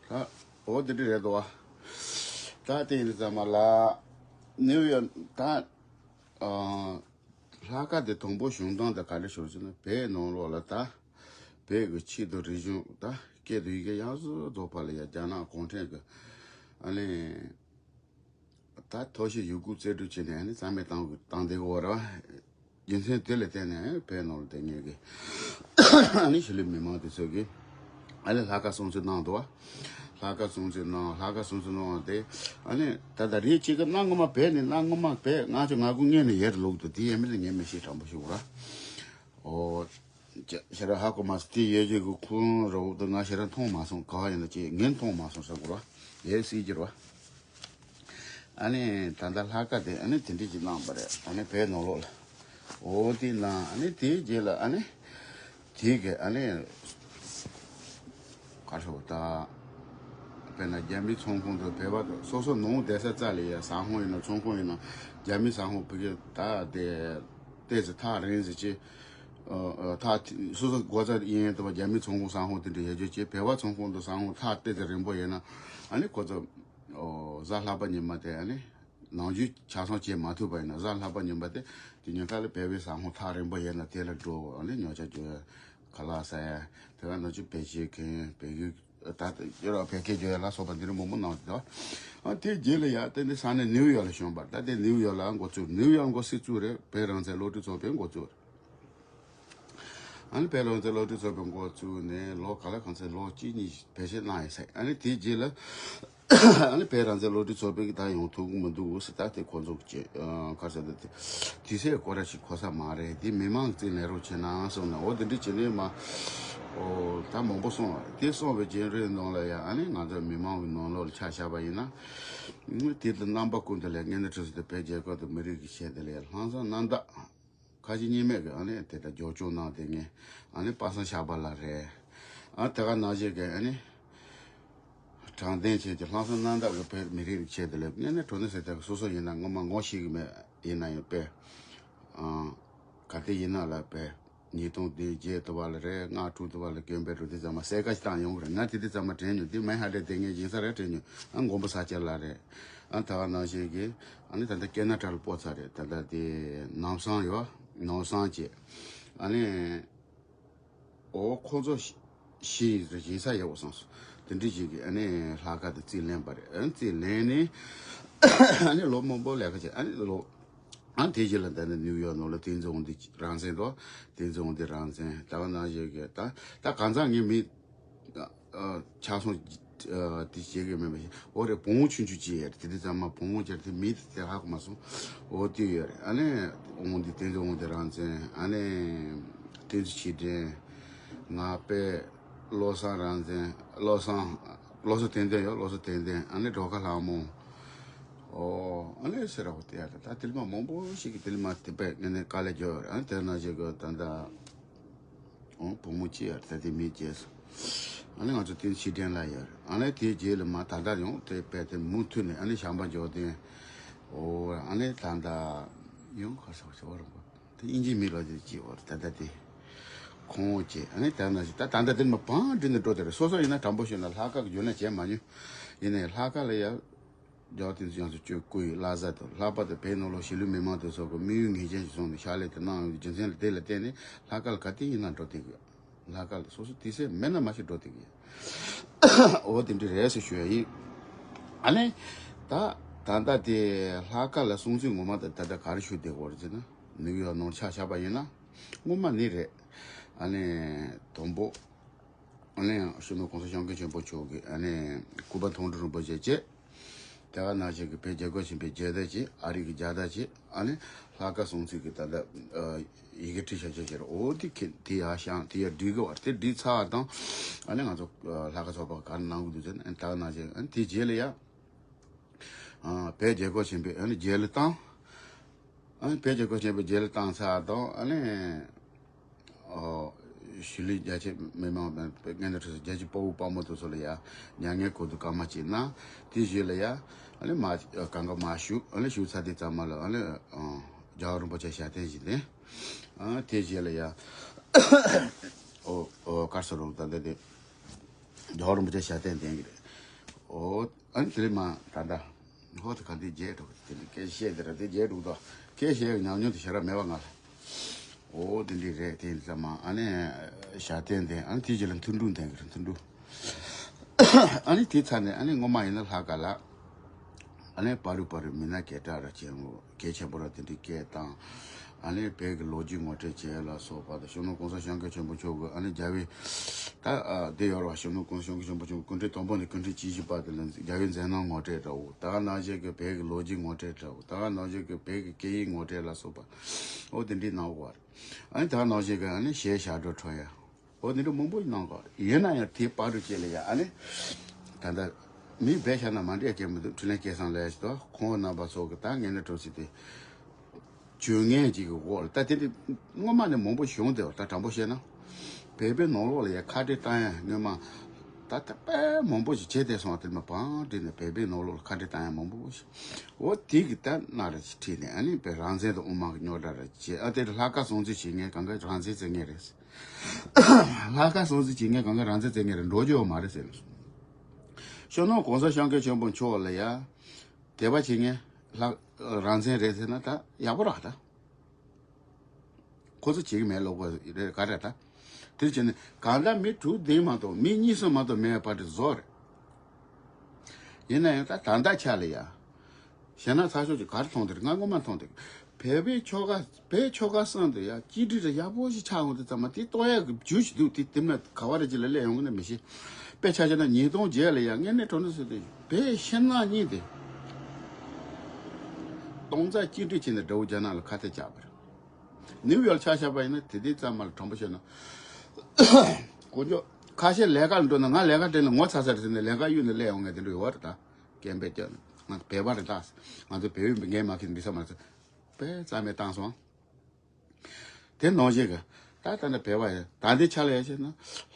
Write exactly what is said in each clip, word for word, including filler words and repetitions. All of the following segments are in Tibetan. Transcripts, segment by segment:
ད་འོ་དེ་འདྲ་རེད་དོ། ད་དེ་ཡིན་ཙང་མ་ལ་ནིའུ་ཡོག་ད་ཨ་ལྷག་དཀར་དེ་དང་པོ་བྱུང་སྟངས་དེ་ག་འདྲ་བྱུང་ཟེར་ན། བོད་ནང་ལོགས་ལ་ད་བོད་ཀྱི་ཆོས་དང་རིག་གཞུང་ད་སྐད་དང་ཡི་གེ་ཡག་ཤོས་རྫོགས་པ་ལ་ཡ་རྒྱ་ནག་གུང་ཁྲན་གྱི་ཨ་ནི་ད་ཐོར་ཞིག་ཡོད་རྒུ་རྩལ་སྤྲུགས་བྱས་ནས་ཨ་ནི་རྩ་མེད་བཏང་བཏང་བསྡད་ཀྱི་ཡོད་རེད་བ། རྒྱུ་མཚན་དེ་ལ་བརྟེན་ནས་བོད་ནང་ལ་བསྡད་མཁན་གྱི་ཨ་ནི་གཞིས་ལུས་མི་མང་དེ་ཚོ་གིས་ཨ་ནི་ལྷག་དཀར་སྲུང་བརྩི་གནང་འདུག་བ། ལྷག་དཀར་སྲུང་བརྩི་གནང་། ལྷག་དཀར་སྲུང་བརྩི་གནང་བ་དེ་ཨ་ནི་ད་ལྟ་རེད་ཅིག་གི་གནའ་སྔོན་མ་བོད་ནས་གནའ་སྔོན་མ་བོད་ང་ཚོ་ང་དགུ་ངེད་ནས་ཡར་ལོག་འདུག་དེ་ཡས་མི་ལ་ངས་མི་ཤེས་དྲང་པོ་ཞུ་གི་ར། ཨོ། ཅེ་ཞེ་དྲག་ཧ་གོ་མ་སོང་། དེ་ཡོད་ཅིག་གི་ཁུངས་རོགས་དེ་ང་ཞེ་དྲག་མཐོང་མ་སོང་། ག་བ་ཡིན་ན་ཅེ་ངས་མཐོང་མ་སོང་ཟེར་གི་ར། ཡས་སྲིད་ཀྱི་ར། ཨ་ནི་ད་ལྟ་ལྷག་དཀར་དེ་ཨ་ནི་དེ་འདྲས་ཅིག་གནང་བ་རེད། ཨ་ནི་བོད་ནང་ལོགས་ལ། འོ་དེ་གནང་། ཨ་ནི་དེའི་རྗེས་ལ་ཨ་ནི་དེ་གི་ཨ་ནི་ག་རེ་ཟེར་ད། དཔེར་ན་རྒྱ་མིའི་ཚོང་ཁང་དུ་བོད་པ་དང་སོ་སོ་ནང་བསྡད་ས་རྩ་ལ་ཡ་ཟ་ཁང་ཡིན་ན་ཚོང་ཁང་ཡིན་ན་རྒྱ་མིའི་ཟ་ཁང་ཕ་གི་ད་དེ་ཏོག་ཙམ་ཐག་རིང་ཟེར་ཅིག་ཨ་ཨ་ཐག་སོ་སོ་སྒོ་རྩ་ཡིན་ཡིན་དུ་བ་རྒྱ་མིའི་ཚོང་ཁང་ཟ་ཁང་དེ་འདྲ་ཡོད་རྒྱུ་ཅིག་བོད་པ་ཚོང་ཁང་དུ་ཟ་ཁང་ཐག་ཏོག་ཙམ་རིང་པོ་ཡོད་ན་ཨ་ནི་ཁོ་ཚོ་ཨོ་གཟའ་ལྷག་པ་ཉི་མ་དེ་ཨ་ནི་ནམ་རྒྱུན་ཆ་ཚང་བྱེད་མ་ཐུབ་པ་ཡིན་ན་གཟའ་ལྷག་པ་ཉིན་པ་དེ་དེ་ཉིན་ཁ་ལ་བོད་པའི་ཟ་ཁང་ཐག་རིང་པོ་ཡོད་ན་དེ་ལ་འགྲོ། ཨ་ནི་ཉོ་ཆ་རྒྱུ་ཁ་ལག་ཟ་ཡ། དེ་ག་ནང་བཞིན་བོད་ཆས་གྱོན། བོད་ཡིག་ད་ཡོད་ར་བོད་སྐད་རྒྱག་ཡ་ལ་སོགས་པ་འདི་འདྲ་མང་པོ་གནང་འདུག་ཨ་དེ་རྗེས་ལ་ཡ་དེ་འདི་ས་གནས་ནིའུ་ཡོག་ལ་བྱོན་པ་རེད། ད་དེ་ནིའུ་ཡོག་ལ་འགོ་བཙུགས། ནིའུ་ཡོག་འགོ་སྲིད་བཙུགས་རེད། བོད་རང་བཙན་སློབ་ཕྲུག་ཚོགས་པའི་འགོ་བཙུགས་རེད། ཨ་ནི་བོད་རང་བཙན་སློབ་ཕྲུག་ཚོགས་པའི་འགོ་བཙུགས་ནས་ལོ་ག་ལ་གང་ཚེ་ལོ་གཅིག་གཉིས་བེད་སྤྱོད་གནང་ཡོད་ས་རེད། ཨ་ནི་དེའི་རྗེས་ལ་ཨ་ནི་བོད་རང་བཙན་སློབ་ཕྲུག་ཚོགས་པའི་གི་ད་ཡོང་ཐུབ་ཀྱི་མི་འདུག་ཟེར། ད་དེ་ཁོ་ཚོ་གི་ཁ་ཟེར་ད་དེ་དུས་ཚོད་ཁོ་ར་ཞིག་གོ་ས་མ་རེད། དེ་མི་མང་གི་རྩིས་ལེན་རོགས་བྱེད་ན་གསུངས་ནས་འོ་དེ་འདྲ་བྱས་ནས་མ་ཨོ་ད་མང་པོ་གསུངས་པ་རེད། དེ་གསུངས་པའི་རྗེས་རེད་ནང་ལ་ཡ་ཨ་ནི་ང་ཚོ་མི་མང་གི་ནང་ལོགས་ལ་ཆ་བཞག་པ་ཡིན་ན་དེ་ལ་རྣམ་པ་ཀུན་ཏུ་ལས་ངན་ནི་ཁྲི་སུ་དེ་བོད་རྒྱལ་ཁབ་དང་མི་རིགས་ཀྱི་ཆེད་དུ་ལས་ལྷག་བསམ་རྣམ་དག་ཁ་ཞེ་གཉིས་མེད་ཀྱི་ཨ་ནི་དེ་ལྟར་རྒྱབ་སྐྱོར་གནང་དེ་ངས་ཨ་ནི་པ་སངས་ཞབས་པ་ལགས་རེད། ཨ་དེ་ག་ནང་བཞིན་གྱི་ཨ་ནི་དྲང་བདེན་བྱེད་ཀྱི་ལྷག་བསམ་རྣམ་དག་གི་བོད་མི་རིགས་ཆེད་དུ་ལས་ངས་ནི་གྲོ་ནས་ཟེར་དེ་སོ་སོ་ཡིན་ན་ངོ་མ་ངོ་ཤེས་ཀྱི་མེད། ཡིན་ན་ཡང་དཔེ་ཨ་ག་དེ་ཡིན་ན་ལ་དཔེ་ཉིས་སྟོང་བདུན་བརྒྱད་དུ་བ་ལ་རེད། ལྔ་དྲུག་དུ་བ་ལ་དགོན་པའི་འགྲོ་དུས་ཙམ་མ་གསལ་ཁ་ཞིག་བཏང་ཡོང་གི་རེད། ང་དེ་དུས་ཙམ་མ་དྲན་མྱོང་། དེ་མའི་ཧ་ཏེ་དེ་ངས་སྦྱིན་ས་རེད་དྲན་མྱོང་། ཨ་མགོན་པོ་ས་སྐྱ་ལགས་རེད། ཨ་ད་ག་ནང་བཞིན་གྱི་ཨ་ནི་ད་ལྟ་ཀེ་ན་ཌ་ལ་སྤོ་ཚར་རེད། ད་ལྟ་དེ་ནམ་སང་ཡོད། ནམ་སང་བྱས་ཨ་ནི་ཨོ་ཁོ་ཚོ་ཤི་ཤི་ཡིན་ས་ཡོད་བསམ་སོང་། དེ་འདྲ་ཞིག་གི་ཨ་ནི་ལྷག་དཀར་དེ་རྩིས་ལེན་པ་རེད། ཨ་ནི་རྩིས་ལེན་ནས་ཨ་ནི་ལོ་མང་པོ་ལས་ཀ་བྱས། ཨ་ནི་ལོ་ཨ་དེ་རྗེས་ལ་ད་ནི་ནིའུ་ཡོག་ནང་ལ་བསྟན་འཛིན་དབང་འདུས་རང་བཙན་དང་། བསྟན་འཛིན་དབང་འདུས་རང་བཙན་ད་ག་ནང་བཞིན་གྱི་ད་ད་གང་ཟག་ངའི་མི་ཆ་ཚང་དེ་བྱེད་གི་མེད་པ་ཞིག་འོ་རེད། བུ་མོ་ཆུང་ཆུང་ཅིག་ཡོད་རེད། དེ་དུས་ཙམ་མ་བུ་མོ་ཅིག་དེ་མི་དེ་ཧ་གོ་མ་སོང་། འོ་དེ་ཡོད་རེད། ཨ་ནི་དབང་འདུས་བསྟན་འཛིན་དབང་འདུས་རང་བཙན། ཨ་ནི་བསྟན་འཛིན་ཆོས་སྒྲོན། ང་པས་བློ་བཟང་རང་བཙན། བློ་བཟང་བློ་བཟང་བསྟན་འཛིན་ཡོད། བློ་བཟང་བསྟན་འཛིན། ཨ་ནི་སྒྲོལ་དཀར་ལྷ་མོ། ཨོ་ཨ་ནི་སེ་ར་བོ་དེ་ཡ་ད་ད་དེ་ལ་མ་མང་པོ་ཞིག་གིས་དེ་ལ་མ་དེ་པས་ངས་ནས་དཀའ་ལས་བརྒྱབ་ཡོད་རེད། ཨ་ནི་དེ་ན་ཞིག་གི་ད་ད་ཨོ་བུ་མོ་སྐྱེས་ཡོད་རེད། ད་དེ་མི་སྐྱེས་སོང་། ཨ་ནི་ང་ཚོ་དེ་ཕྱི་དྲན་ལ་ཡོད་རེད། ཨ་ནི་དེའི་རྗེས་ལ་མ་ད་ལྟ་ཡང་དེ་པས་དེ་མུ་མཐུད་ནས་ཨ་ནི་བྱམས་པ་འབྱོར་ལྡན། ཨོ་ཨ་ནི་ད་ད་ཡང་ཁ་ཤོག་ཤོག་རང་པོ་དེ་དབྱིན་ཇིའི་མི་ལ་དེ་སྐྱེས་ཡོད་རེད། ད་ད་དེ་ཁོང་སྐྱེས། ཨ་ནི་ད་ན་ཞིག་ད་ད་ད་དེ་མ་བང་འདྲི་ནས་འགྲོ་དེ་རེད། སོ་སོ་ཡིན་ན་དྲང་པོ་ཞུས་ན་ལྷག་དཀར་གྱི་རྒྱུན་ལས་བྱས་མ་མྱོང་། ཡིན་ནའི་ལྷག་དཀར་ལ་ཡ། རྒྱལ་བ་བསྟན་འཛིན་ཡོངས་སུ་སྤྱོད་སྐུ་ཡི་བླ་གཟའ་དང་ལྷག་པར་དུ་བོད་ནང་ལོགས་གཞིས་ལུས་མི་མང་དེ་ཚོ་གི་དམིགས་ཡུལ་ངེས་ཅན་ཞིག་བཟུང་ནས་ཕྱག་ལས་དེ་གནང་ཡོང་རྒྱུ་མཚན་ལ་དེ་ལ་བརྟེན་ནས་ལྷག་དཀར་ལ་ག་དུས་ཡིན་ན་འགྲོ་བསྡད་ཀྱི་ཡོད། ལྷག་དཀར་ལ་སོ་སོ་དུས་ཚོད་མེད་ན་མ་ཞིག་འགྲོ་བསྡད་ཀྱི་ཡོད། འོ་དེ་འདྲ་རེད་ཟེར་ཞུ་ཡ་ཡིན། ཨ་ནི། ད་ད་ལྟ་དེ་ལྷག་དཀར་ལ་སྲུང་བརྩི་ངོ་མ་དང་ད་ལྟ་ག་རེ་ཞུ་བསྡད་ཀྱི་ཡོད་རེད་ཟེར་ན། ནིའུ་ཡོག་ནང་ཆ་བཞག་པ་ཡིན་ན། སྔོན་མ་ནི་རེད། ཨ་ནི། དང་པོ། ཨ་ནི་སྤྱི་ནོར་གོང་ས་སྐྱབས་མགོན་ཆེན་པོ་མཆོག་གིས་ཨ་ནི་སྐུ་པར་མཐོང་གྲོལ་རིན་པོ་ཆེ་བཅས། དེ་ག་ནང་བཞིན་གྱི་བོད་རྒྱལ་ཁབ་ཆེན་པོའི་རྒྱལ་དར་བཅས། ཨ་རི་གི་རྒྱལ་དར་བཅས། ཨ་ནི་ལྷག་དཀར་སྲུང་བརྩི་གི་ད་ལྟ་ཡི་གེ་བྲིས་བཞག་བྱས་བྱས་རེད། འོ་དེ་ཁྱེད་དེ་ཡར་བཞེངས་དེ་ཡར་སྒྲིག་གི་བར་དེ་སྒྲིག་ཚར་བ་དང་། ཨ་ནི་ང་ཚོ་ལྷག་དཀར་ཚོགས་པ་ག་རེ་གནང་གི་འདུག་ཟེར་ན། ཨ་ནི་ད་ག་ནང་བཞིན་ཨ་ནི་དེ་རྗེས་ལ་ཡ། བོད་རྒྱལ་ཁབ་ཆེན་པོའི་ཨ་ནི་རྒྱལ་གླུ་བཏང་། ཨ་ནི་བོད་རྒྱལ་ཁབ་ཆེན་པོའི་རྒྱལ་གླུ་བཏང་ཚར་དང་། ཨ་ནི་ཨོ་གཞིས་ལུས་རྒྱ་ཆེ་མི་མང་སྔོན་དུ་ཁྲིད་རྒྱལ་གཅེས་དཔའ་བོ་དཔའ་མོ་དེ་ཚོ་ལ་ཡ་མྱ་ངན་གུས་འདུད་སྐར་མ་གཅིག་གནང་། དེའི་རྗེས་ལ་ཡ་ཨ་ནི་མ་གང་ག་མ་བཞུགས། ཨ་ནི་བཞུགས་ཚར་དུས་ཙམ་མ་ལ་ཨ་ནི་རྒྱལ་བ་རིན་པོ་ཆེ་ཞལ་རྟེན་ཞིག་ལེན། ཨ་དེའི་རྗེས་ལ་ཡ་ཨོ་ཨོ་གར་སོ་རུ་ད་ལྟ་དེ་རྒྱལ་བ་རིན་པོ་ཆེ་ཞལ་རྟེན་ལྡན་གྱི་རེད། ཨོ། ཨ་ནི་དེ་ལས་མ་ད་ལྟ། ཧོ་དེ་ག་འདི་བརྗེད་འགྲོ་གི། དེ་འདི་སྐད་བཤད་དེ་ར་དེ་བརྗེད་འགྲོ་གི་འདུག་སྐད་བཤད་ཀྱི་ཉམས་མྱོང་དེ་ཞེ་དྲག་མེད་པ་ང་ལ། ཨོ་དེ་འདི་རེད། དེ་ཡིན་ཙང་མ་ཨ་ནི་ཞྭ་བརྟན་དེ་ཨ་ནི་དེ་རྗེས་ལ་མཐུན་གྲུབ་ལྡན་གྱི་རེད། མཐུན་གྲུབ། ཨ་ནི་དེ་ཚར་ནས་ཨ་ནི་སྔོན་མ་ཡིན་ན་ལྷག་དཀར་ལ། ཨ་ནི་པ་རུ་པ་རུ་མི་སྣ་གས་དྲག་ར་ཆེན་མོ། གལ་ཆེན་པོ་ར་དེ་འདྲའི་སྐད་བཏང་། ཨ་ནི་བོད་ཀྱི་ལོ་རྒྱུས་ངོ་སྤྲོད་བྱས་ལ་སོགས་པ་དང་། ཤོང་ནོར་གོང་ས་སྐྱབས་མགོན་ཆེན་པོ་མཆོག་གི་ཨ་ནི་རྒྱལ་བའི་ད་ཨ་དེ་ཡོད་ར་བ། ཤོང་ནོར་གོང་ས་སྐྱབས་མགོན་ཆེན་པོ་མཆོག་གི་སྐུ་ཕྲེང་དང་པོ་ནས་སྐུ་ཕྲེང་བཅུ་བཞི་བར་དུ་ལ་རྒྱལ་བའི་མཛད་རྣམ་ངོ་སྤྲོད་འདྲ་བོ། ད་ག་ནང་བཞིན་གྱི་བོད་ཀྱི་ལོ་རྒྱུས་ངོ་སྤྲོད་འདྲ་བོ། ད་ག་ནང་བཞིན་གྱི་བོད་ཀྱི་སྐད་ཡིག་ངོ་སྤྲོད་ལ་སོགས་པ། ཨོ་དེ་འདྲའི་གནང་བ་རེད། ཨ་ནི་ད་ག་ནང་བཞིན་གྱི་ཨ་ནི་གཞས་ཞབས་བྲོ་འཁྲབ་ཡ། འོ་དེ་འདྲ་མང་པོ་གནང་གོ། ཡིན་ན་ཡང་དེ་བར་དུ་བཅད་ལ་ཡ་ཨ་ནི། ད་ལྟ་མི་བས་བཤད་ན་མ་འདྲེས་སྐད་མི་འདུག་འཕྲིན་ལས་སྐལ་བཟང་ལས་ཞིག་ཏུ་ཁོང་རྣམ་པ་ཚོ་གི་ད་ངན་ནས་གྲོགས་སྲིད་དེ། བྱུས་ངན་ཅིག་གི་འོག་ལ་ད་དེ་འདྲ་སྔོན་མ་ནས་མང་པོ་བྱུང་དེ་བ། ད་དྲང་པོ་བཤད་ན། བོད་པའི་ནང་ལོགས་ལ་ཡ་ཁ་བྲལ་བཏང་ཡ་སྔོན་མ། ད་ད་དཔེ་མང་པོ་ཞིག་བྱས་ཏེ་སོང་བ། དེ་མ་བང་བྲིས་ནས་བོད་པའི་ནང་ལོགས་ལ་ཁ་བྲལ་བཏང་ཡ་མང་པོ་ཞིག་འོ་དེ་གི་ད་སྣ་ར་ཞིག་ཁྲིད་ནས་ཨ་ནི་བོད་རང་བཙན་དང་དབུ་མ་གི་རྙོག་དྲ་ར་བྱས། ཨ་དེ་ལྷག་དཀར་སྲུང་བརྩི་བྱེད་མཁན་གང་ག་རང་བཙན་བརྩི་མཁན་རེད། ལྷག་དཀར་སྲུང་བརྩི་བྱེད་མཁན་གང་ག་རང་བཙན་བརྩི་མཁན་རེད། འགྲོ་རྒྱུ་ཡོད་མ་རེད་ཟེར། ཤོང་ནོར་གོང་ས་སྐྱབས་མགོན་ཆེན་པོ་མཆོག་ལ་ཡ་དད་པ་བྱེད་མཁན་ལྷག་རང་བཙན་རེད་ཟེར་ན་ད་ཡག་པོ་རེད་ད། ཁོ་ཚོ་བྱེད་ཀྱི་མེད་ལབ་དགོས་རེད་ག་རེད་ད། དེར་བྱས་ནས་གང་ལྟར་མི་དྲུག་བདུན་མ་གཏོགས་མི་གཉིས་གསུམ་མ་གཏོགས་མེད་པ་དེ་བཟོ་རེད། ཡིན་ན་ཡང་ད་ད་ལྟ་ཆ་ལ་ཡ། གཞན་ན་ཚ་ཤོག་ཅིག་ག་རེ་མཐོང་དེར་ང་སྔོན་མ་མཐོང་དེ། བོད་པའི་ཆོལ་ཁ་བོད་ཆོལ་ཁ་གསུམ་དུ་ཡ་གཅིག་སྒྲིལ་རེ་ཡག་པོ་ཞིག་ཆགས་འོང་དུས་ཙམ་མ་དེ་གཏོར་ཡག་གི་རྒྱུ་ཞིག་འདུག་དེ་དེ་མིན་ག་བ་རེ་ཅིག་ལ་སླེབས་ཡོང་གི་ན་མི་ཤེས། དཔེ་ཆ་བཞག་ན་ཉིས་སྟོང་བརྒྱད་ལ་ཡ་དངོས་གནས་དྲང་གནས་ཟེར་དུས་བོད་ཕྱི་ནང་གཉིས་དེ་སྟོང་རྩ་གཅིག་སྒྲིལ་བྱས་ནས་དགྲ་བོ་རྒྱ་ནག་ལ་ཁ་གཏད་བཅག་པ་རེད། ནིའུ་ཡོག་ཆ་བཞག་པ་ཡིན་ན་དེ་དུས་ཙམ་མ་ལ་དྲང་པོ་བཤད་ན། དཀོན་མཆོག་ཁ་ཤས་ལས་ཀ་ལ་འགྲོ་ན་ང་ལས་ཀ་དྲན་ནས་ངོ་ཚ་ཚ་རེད་ཟེར་ནས་ལས་ཀ་གཡུག་ནས་སླེབས་ཡོང་མཁན་དེ་འདྲ་ཡོད་རེད་ད། སྐད་འབོད་རྒྱག་ང་བོད་པ་རེད་ད། ང་ཚོ་བོད་ཡིག་འགན་མ་འཁྱེར་འདི་ས་མ་རེད། དཔེ་རྩ་མེད་བཏང་སོང་། དེ་ནང་བཞིན་གྱི་ད་ལྟ་ནས་བོད་པ་ཡིན་ད་འདི་ཆ་ལ་ཡ་བྱས་ན།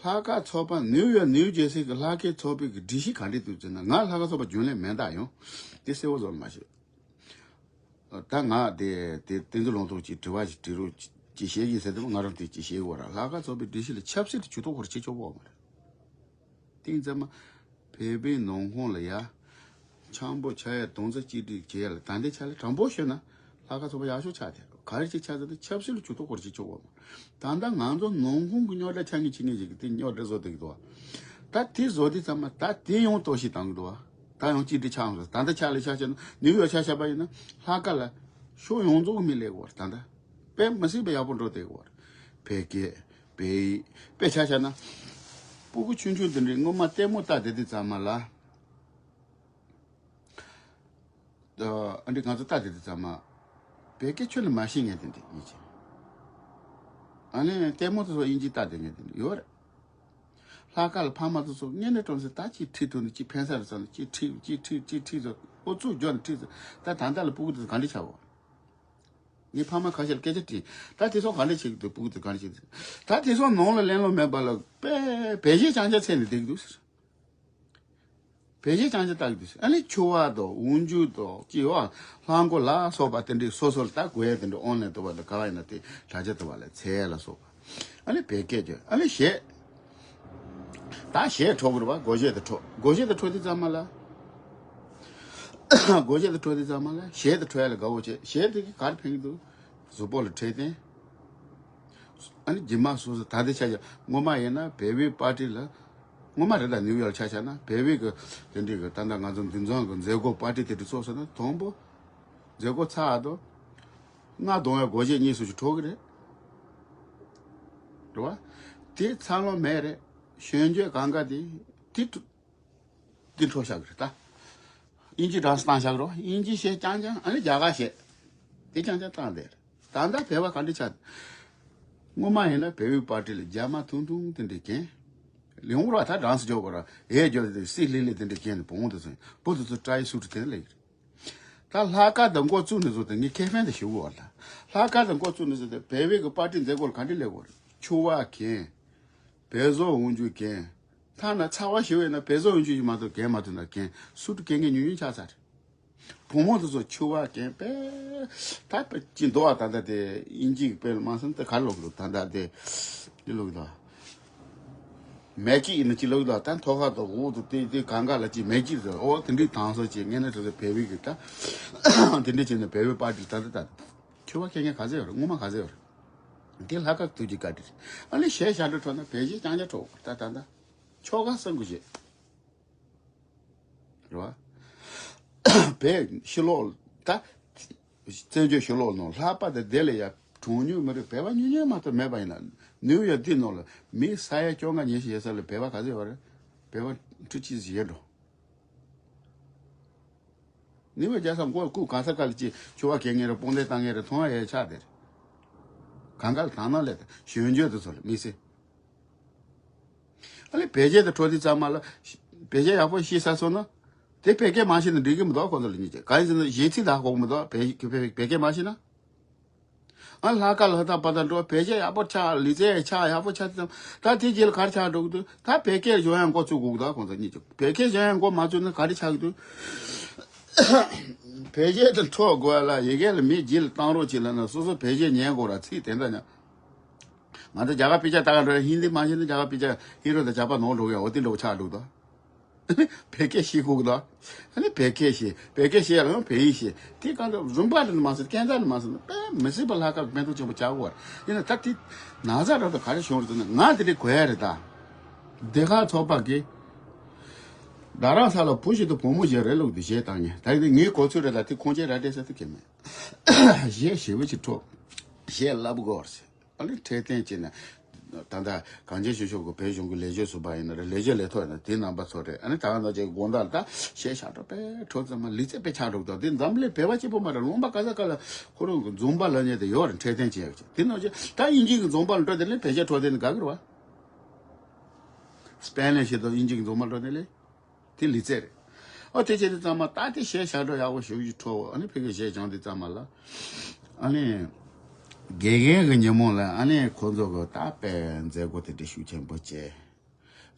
ལྷག་དཀར་ཚོགས་པ་ནིའུ་ཡོག་ནིའུ་ཇེ་སི་གི་ལྷག་དཀར་ཚོགས་པའི་གི་སྒྲིག་གཞི་ག་འདྲས་འདུག་ཟེར་ན། ང་ལྷག་དཀར་ཚོགས་པ་རྒྱུན་ལས་མིན་ད་ཡོང་། དེ་གསལ་བོ་བཟོ་མ་ཤེས། ད་ང་དེ་དེ་བསྟན་འཛིན་ལུང་རྟོགས་ཀྱིས་དྲི་བ་ཞིག་དྲི་རོགས་ཅིག་བྱེད་ཀྱིས་ཟེར་དུས་ང་རང་དེ་ཅིག་བཤད་དགོས་ར། ལྷག་དཀར་ཚོགས་པའི་སྒྲིག་གཞི་ལ་ཆབ་སྲིད་དུ་ཇུས་གཏོགས་སྐོར་བྱེད་ཆོག་གོ་མ་རེད། དེང་ཙམ་མ་བོད་པའི་ནང་ཁོངས་ལ་ཡ་འཆམ་པོ་ཆགས་ཡ་སྟོང་རྩ་གཅིག་སྒྲིལ་བྱེད་ཡ་ལ་ད་ལྟའི་ཆ་ལ་དྲང་པོ་ཤོད་ན་ལྷག་དཀར་ཚོགས་པ་ཡག་ཤོས་ཆགས་ཐལ། ག་རེ་ཅིག་ཆགས་ཚར་ན་ཆབ་སྲིད་ལ་ཇུས་གཏོགས་སྐོར་བྱེད་ཆོག་གོ་མ་རེད། ད་ལྟ་ང་ཚོ་ནང་ཁོངས་ཀྱི་རྙོག་དྲ་ཆགས་ངེས་ཆེ་ངེས་ཞིག་གི་དེ་རྙོག་དྲ་བཟོ་བསྡད་ཀྱི་འདུག་བ། ད་དེ་བཟོ་དུས་ཙམ་མ་ད་དེ་ཡང་གཏོར་བཤིག་བཏང་གི་འདུག་བ། ད་ཡང་གཅིག་སྒྲིལ་ཆགས་འོང་ཟེར། ད་ལྟ་ཆ་ལ་ཆ་བཞག་ན་ནིའུ་ཡོག་ཆ་བཞག་པ་ཡིན་ན་ལྷག་དཀར་ལ་ཕྱོགས་ཡོངས་རྫོགས་ཀྱི་མི་སླེབས་ཀྱི་ཡོད་རེད། ད་ལྟ་དཔེ་མི་སྲིད་པའི་ཡག་པོ་འགྲོ་བསྡད་ཀྱི་ཡོད་རེད། བོད་སྐད་བོད་ཡིག་དཔེ་ཆ་བཞག་ན། སྤུ་གུ་ཆུང་ཆུང་དེ་འདྲའི་སྔོན་མ་ལྟད་མོ་ལྟ་བསྡད་དུས་ཙམ་མ་ལ། ཨ་འདྲ་ང་ཚོ་ལྟ་བསྡད་དུས་ཙམ་མ། བོད་སྐད་ཁྱོན་ནས་མ་ཤེས་མཁན་དེ་འདྲ་ཡིན་ཅིང་། ཨ་ནི་ལྟད་མོ་དེ་ཚོ་དབྱིན་ཇི་ལྟ་བསྡད་མཁན་དེ་འདྲ་ཡོད་རེད། ལྷག་དཀར་ལ་ཕ་མ་དེ་ཚོ་དངོས་གནས་དྲང་གནས་ད་ཅིག་ཁྲིད་ཐུབ་ནས་ཅིག་ཕན་ས་རེད་བསམ་ནས་ཅིག་ཁྲིད་ཅིག་ཁྲིད་ཅིག་ཁྲིད་ཚོ་ཨོ་ཙུག་འཇོག་ནས་ཁྲིད་ཚོ། ད་ད་ལྟ་ལ་སྤུ་གུ་དེ་ཚོ་ག་འདྲ་ཆགས་གོ། ངའི་ཕ་མ་ཁ་ཤས་ལ་སྐད་ཆ་དྲིས། ད་དེ་ཚོ་ག་འདྲ་བྱེད་ཀྱི་འདུག་སྤུ་གུ་དེ་ག་འདྲ་བྱེད་ཀྱི་འདུག་ད་དེ་ཚོ་ནང་ལ་གླེང་སློང་མེད་པ་ལ་དཔེ་བོད་གཞས་རྐྱང་རྐྱང་འཚོལ་ནས་བསྡད་ཀྱི་འདུག་ཟེར། བོད་གཞས་རྐྱང་རྐྱང་ལྟ་གི་འདུག་ཨ་ནི་ཕྱུ་པ་དང་འོག་འཇུག་དང་ཅི་ཡོད་ལྷམ་གོག་ལ་སོགས་པ་དེ་འདྲའི་སོ་སོར་ད་དགོས་ཡ་དེ་འདྲ་ཨོན་ལན་དུ་བ་དང་ག་བ་ཡིན་ན་དེ་དྲ་རྒྱ་དུ་བ་ལ་འཚོལ་ལ་སོགས་པ། ཨ་ནི་བོད་སྐད་ཀྱི་ཨ་ནི་གཞས། ད་གཞས་འཁྲོག་གི་རེད་བ། སྒོར་གཞས་དེ་འཁྲོག་སྒོར་གཞས་དེ་འཁྲོག་དུས་ཙམ་མ་ལ། སྒོར་གཞས་དེ་འཁྲོག་དུས་ཙམ་མ་ལ་གཞས་དེ་འཁྲོག་ཡ་ལ་དགའ་བོ་བྱེད། གཞས་དེ་གིས་ག་རེ་ཕན་གྱི་འདུག་གཟུགས་པོ་ལ་འཕྲོད་བསྟེན། ཨ་ནི་རྗེས་མ་སོ་སོ་ད་ལྟའི་ཆ་བཞག་སྔོན་མ་ཡིན་ན་བལ་པོའི་པར་ཊི་ལ། སྔོན་མ་རེད་ད་ནིའུ་ཡོག་ཆ་བཞག་ན་བལ་པོའི་གི་དེ་འདྲའི་གི་ད་ལྟ་ང་ཚོ་འདུ་འཛོམས་གི་མཛད་སྒོ་པར་ཊི་དེ་འདྲ་ཚོགས་སོང་ན་དང་པོ་མཛད་སྒོ་ཚར་དུ་རྔ་རྡུང་བའི་སྒོར་གཞས་གཉིས་སུ་ཞིག་འཁྲོག་གི་རེད། རེད་བ། དེ་འཚར་ལོངས་མེད་རེད། གཞོན་སྐྱེས་གང་ག་དེ་དེ་འཁྲོག་འདི་འཕྲོ་བཞག་གི་རེད་ད། དབྱིན་ཇི་གྲངས་སུ་བཏང་བཞག་རོགས། དབྱིན་ཇི་གཞས་རྐྱང་རྐྱང་ཨ་ནི་རྒྱ་གར་གཞས། དེ་རྐྱང་རྐྱང་བཏང་བསྡད་རེད། ད་ལྟ་བལ་པ་ག་འདྲ་ཆགས། སྔོན་མ་ཡིན་ན་བལ་པོའི་པར་ཊི་ལ་རྒྱ་མ་ཐུང་ཐུང་དེ་འདྲ་གྱོན། ལེའུ་ར་ད་གྲངས་སུ་འཇོག་པ་ར་ཨེ་འཇོག་དེ་སི་ལི་ལི་དེ་འདྲ་གྱོན་ནས་བོང་དུ་སོང་བུ་དུ་ཚོ་ཏྲའི་སུ་ཏུ་དེ་ལེགས་རེད། ད་ལྷག་དཀར་དང་འགོ་བཙུགས་ནས་བཟུང་སྟེ་ངས་ཁེ་ཕན་དུ་ཞུ་གི་ཡོད་ལ། ལྷག་དཀར་དང་འགོ་བཙུགས་ནས་བཟུང་སྟེ་བལ་པོའི་གི་པར་ཊི་མཛད་སྒོར་ག་འདྲ་སླེབས་དགོས་རེད། ཕྱུ་པ་གྱོན། བལ་བཟོ་འོག་འཇུག་གྱོན། ཐ་ན་ཚ་བ་ཞེ་བས་ན་བལ་བཟོ་འོག་འཇུག་ཅིག་མ་གཏོགས་གྱོན་མ་ཐུབ་ན་གྱོན་སུ་ཏུ་གྱོན་མཁན་ཉུང་ཉུང་ཆགས་ཚར་རེད། བུ་མོ་དེ་ཚོ་ཕྱུ་པ་གྱོན་པས། ད་དཔེ་ཅི་འདུག་ཨ། ད་ལྟ་དེ་དབྱིན་ཇི་གི་དཔེ་མ་སོང་དེ་ག་རེ་ལོག་གི་འདུག་ད་ལྟ་དེ་འདི་ལོག་གི་འདུག་མེ་སྐྱིད་ཡིན་ན་ཅི་ལོག་ལ་ད་མཐོ་ཁ་དང་འོག་ཏུ་དེ་དེ་གང་ག་ལ་ཅི་མེ་སྐྱིད་ཟེར། ཨོ་དེ་འདྲའི་དང་སོ་ཅི་ངས་ནི་དེ་ཚོ་བལ་བའི་གི་ད་དེ་འདྲ་བྱས་ནས་བལ་བའི་པར་ཏི་ད་ད་ད་ཆོས་པ་ཁྱེད་ངས་ག་ཚོད་ཡོད་རེད། སྔོན་མ་ག་ཚོད་ཡོད་རེད། དེ་ལྷ་ཁ་ཐུག་གི་བཀའ་དྲིན་རེད། ཨ་ནི་གཞས་ཞབས་བྲོ་འཁྲབ་ན་བལ་གཞས་རྐྱང་རྐྱང་འཁྲབ་ད་ད་ད་ཆོ་ག་གསང་དགོས་བྱེད། རེད་བ། བལ་ཕྱི་ལོགས་ད། བཙན་བྱོལ་ཕྱི་ལོགས་ནང་ལྷག་པར་དུ་དེ་ལས་ཡ་གྲངས་ཉུང་མི་རིགས་བལ་བ་ཉུང་ཉུང་མ་གཏོགས་མེད་པ་ཡིན་ན། ནིའུ་ཡོག་འདི་ནང་ལ་མི་ས་ཡ་བཅོ་ལྔ་ཉི་ཤུ་ཡོད་ས་ལ་བལ་བ་ག་ཚོད་ཡོད་རེད། བལ་བ་ཁྲི་གཅིག་ཙམ་ཡོད་འགྲོ། ནིའུ་ཡོག་རྒྱལ་ས་མགོ་སྐུ་ག་ས་ག་ལ་ཅིག་ཆུ་བ་གས་ངེས་རེད། དཔུང་སྡེ་བཏང་ངེས་རེད། མཐོང་བ་ཡས་ཆགས་དེ་རེད། གང་ག་ལ་དང་ན་ལས་དང་གཞོན་སྐྱེས་དེ་ཚོ་ལ་མི་སེ། ཨ་ལས་བལ་གཞས་དེ་འཁྲབ་དུས་ཙམ་མ་ལ། བལ་གཞས་ཡག་པོ་ཤེས་ས་སོང་ན། དེ་བལ་སྐད་མ་ཤེས་ན་འགྲིག་གི་མི་འདུག་ཁོང་ཚོ་ལ་སྙིང་རྗེ། གང་ཡིན་ཟེར་ན་གཞས་ཚིག་དག་གོ་གི་མི་འདུག་བལ་བལ་བལ་སྐད་མ་ཤེས་ན། ཨ་ལྷག་དཀར་ལྷག་དར་པ་དང་འགྲོ་བལ་གཞས་ཡག་པོ་ཆགས། ལི་ཙེ་ཆགས་ཡག་པོ་ཆགས་དུས་ཙམ་ད་དེ་རྗེས་ལ་ག་རེ་ཆགས་འགྲོ་གི་འདུག་ད་བལ་སྐད་སྦྱོང་ཡ་འགོ་ཚུགས་དགོས་གི་འདུག་ཁོང་ཚོ་སྙིང་རྗེ། བལ་སྐད་སྦྱོང་ཡ་འགོ་མ་ཚུགས་ན་ག་རེ་ཆགས་གི་འདུག་བལ་གཞས་དེ་འཁྲབ་དགོས་ལ་ཡི་གེ་ལ་མི་རྗེས་ལ་བཏང་རོགས་བྱེད་ལ་ན་སོ་སོ་བལ་གཞས་ཉན་དགོས་ར། ཚིག་དེ་འདྲ་ཉན། ང་ཚོ་རྒྱ་གར་དཔེ་ཆ་ལྟ་ག་འགྲོ་ཡ་ཧིན་དི་མ་ཤེས་ན་རྒྱ་གར་དཔེ་ཆ་ཧི་རོ་དང་ཇག་པ་ནོར་འགྲོ་གི་ཡ། འོ་དེ་འདྲ་བོ་ཆགས་འདུག་ད། བལ་སྐད་ཤེས་དགོས་གི་ད། ཨ་ནི་བལ་སྐད་ཤེས། བལ་སྐད་ཤེས་ཡ་ལ་ཡང་བལ་ཡིག་ཤེས། དེ་གང་ལྟར་རུམ་པ་རེད་མ་ཟེར། སྐད་འཛར་རེད་མ་ཟེར། དཔེ་མི་སྲིད་པ་ལྷག་དཀར་ཕན་ཐོགས་ཆེན་པོ་ཆགས་ཀྱི་ཡོད་རེད། ཡིན་ན་ད་དེ་ན་ཚ་རབ་ཏུ་ག་རེ་བྱུང་རེད་ཟེར་ན་ང་དེ་འདྲའི་གོ་ཡ་རེད་ད། སྡེ་ཁག་ཚོགས་པ་གིས་རྡ་རམ་ས་ལ་བུ་ཞིག་དང་བུ་མོ་ཞིག་རེ་ལུག་དེ་གཞས་བཏང་ཉེ་ད་ཡིན་ངའི་གོ་ཚོད་རེད་ད། དེ་ཁོང་ཆེ་ར་འདྲེ་ས་དེ་གེ་མེད། གཞས་ཞེ་པོ་ཅིག་འཁྲབ། གཞས་བསླབ་དགོས་ཟེར། ཨ་ནི་འཕྲོད་བསྟེན་བྱས་ནས། ད་ལྟ་གངས་ཅན་ཆོས་ཕྱོགས་ཀྱི་བོད་གཞུང་གི་ལས་བྱེད་ཟུར་པ་ཡིན་ན་རེད། ལས་བྱེད་ལས་ཐོག་ཡིན་ན་དེ་རྣམ་པ་ཚོ་རེད། ཨ་ནི་ད་ག་ནང་བཞིན་དགོང་དག་ལ་ད་གཞས་ཞབས་བྲོ་དཔེ་འཁྲབ་ཙམ་མ་ལི་ཙེ་དཔེ་ཆགས་འགྲོ་གི་འདུག་དེ་འཛམ་གླིང་བོད་པ་གཅིག་པོ་མ་རེད། ལུང་པ་ག་ས་ག་ལ་ཁོ་རང་གི་འཛོམས་པ་ལབ་མཁན་དེ་ཡོད་རེད། འཕྲོད་བསྟེན་བྱེད་ཡག་ཅིག་དེ་ནང་བཞིན་ད་དབྱིན་ཇི་གི་འཛོམས་པ་ལ་འགྲོ་དེ་ལས་བོད་གཞས་འཁྲབ་དེ་ནི་དགའ་གི་རེད་བ། སྤེན་ལེ་ཞིག་དང་དབྱིན་ཇི་གི་འཛོམས་པ་འགྲོ་དེ་ལས། དེ་ལི་ཙེ་རེད། ཨོ་དེ་བྱས་དུས་ཙམ་མ་ད་དེ་གཞས་ཞབས་བྲོ་ཡག་པོ་ཞེ་པོ་ཅིག་འཁྲབ། ཨ་ནི་ཕ་གིའི་གཞས་སྦྱངས་དུས་ཙམ་མ་ལ། ཨ་ནི། དགེ་རྒན་གྱི་ཉིན་མོ་ལ་ཨ་ནི་ཁོ་ཚོ་གི་ད་དཔེ་མཛད་སྒོ་དེ་འདྲ་ཤུགས་ཆེན་པོ་བྱས།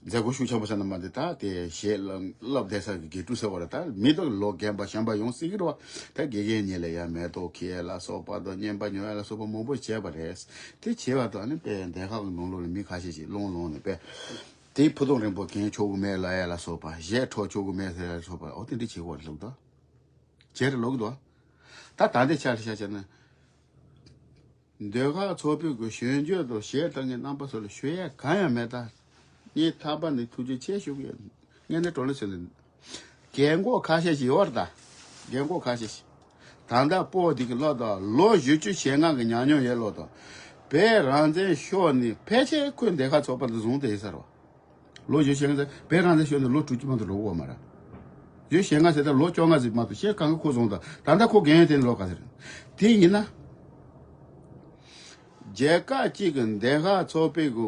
མཛད་སྒོ་ཤུགས་ཆེན་པོ་ཟེར་ན་མ་འདི་ད་དེ་གཞས་བསླབ་བསླབ་བསྡད་ས་གི་དགེ་ཕྲུག་ཟེར་བ་རེད། ད་མི་དང་ལོ་རྒན་པ་གཞོན་པ་ཡོང་སྲིད་ཀྱི་རེད་བ། ད་དགེ་རྒན་ཉིད་ལ་ཡ་མེ་ཏོག་ཁྱེར་ཡ་ལ་སོགས་པ་དང་རྔན་པ་ཉོ་ཡ་ལ་སོགས་པ་མང་པོ་བྱས་པ་རེད། དེ་བྱས་པ་དང་ཨ་ནི་དཔེ་སྡེ་ཁག་གི་ནང་ལོགས་ལ་མི་ཁ་ཤས་ཤིག་སློང་སློང་ནས་དཔེ། དེའི་ཕུ་ཐུང་རིང་པོ་གྱོན་ཆོག་གི་མེད་ལབ་ཡ་ལ་སོགས་པ། གཞས་འཁྲབ་ཆོག་གི་མེད་ཟེར་ཡ་ལ་སོགས་པ། འོ་དེ་འདྲ་བྱེད་དགོས་རེད་ལབ་དོ། བྱེད་རེད་ལབ་གི་འདུག་ད་ད་ལྟའི་ཆ་ལ་བཤད་བྱས་ན། ཟློས་གར་ཚོགས་པའི་གི་གཞོན་སྐྱེས་དང་གཞས་བཏང་མཁན་རྣམ་པ་ཚོ་ལ་ཞུ་ཡ་གང་ཡང་མེད་ད། ངས་ཐར་པ་ནས་ཐུགས་རྗེ་ཆེ་ཞུ་གི་ཡོད། ངས་ནི་གྲོ་ལེ་ཟེར་ནས། རྒན་གོག་ཁ་ཤས་ཤིག་ཡོད་རེད་ད། རྒན་གོག་ཁ་ཤས་ཤིག་ད་ལྟ་སྤོ་འདི་གི་ལོ་དང་ལོ་བཞི་བཅུ་ཞེ་ལྔ་གི་ཉམས་མྱོང་ཡོད་ལོ་དང་། བོད་རང་བཙན་ཤོར་ནས་ཕལ་ཆེར་ཁོས་ཟློས་གར་ཚོགས་པ་འདི་བཟུང་བསྡད་ཡིན་ས་རེད་བ། ལོ་བཞི་བཅུ་ཞེ་ལྔ་ཟེར་བོད་རང་བཙན་ཤོར་ནས་ལོ་དྲུག་ཅུ་མ་གཏོགས་འགྲོ་གི་ཡོད་མ་རེད། བཞི་བཅུ་ཞེ་ལྔ་ཟེར་ད་ལོ་བཅོ་ལྔ་ཟིག་མ་གཏོགས་ཤེས་གང་གི་ཁོ་བཟུང་དང་ད་ལྟ་ཁོ་རྒན་ཡོལ་དེ་ནས་ལོ་ག་ཚོད་རེད། དེ་ཡིན་ན། རྒྱལ་ཁབ་གཅིག་གི་ཟློས་གར་ཚོགས་པའི་གི།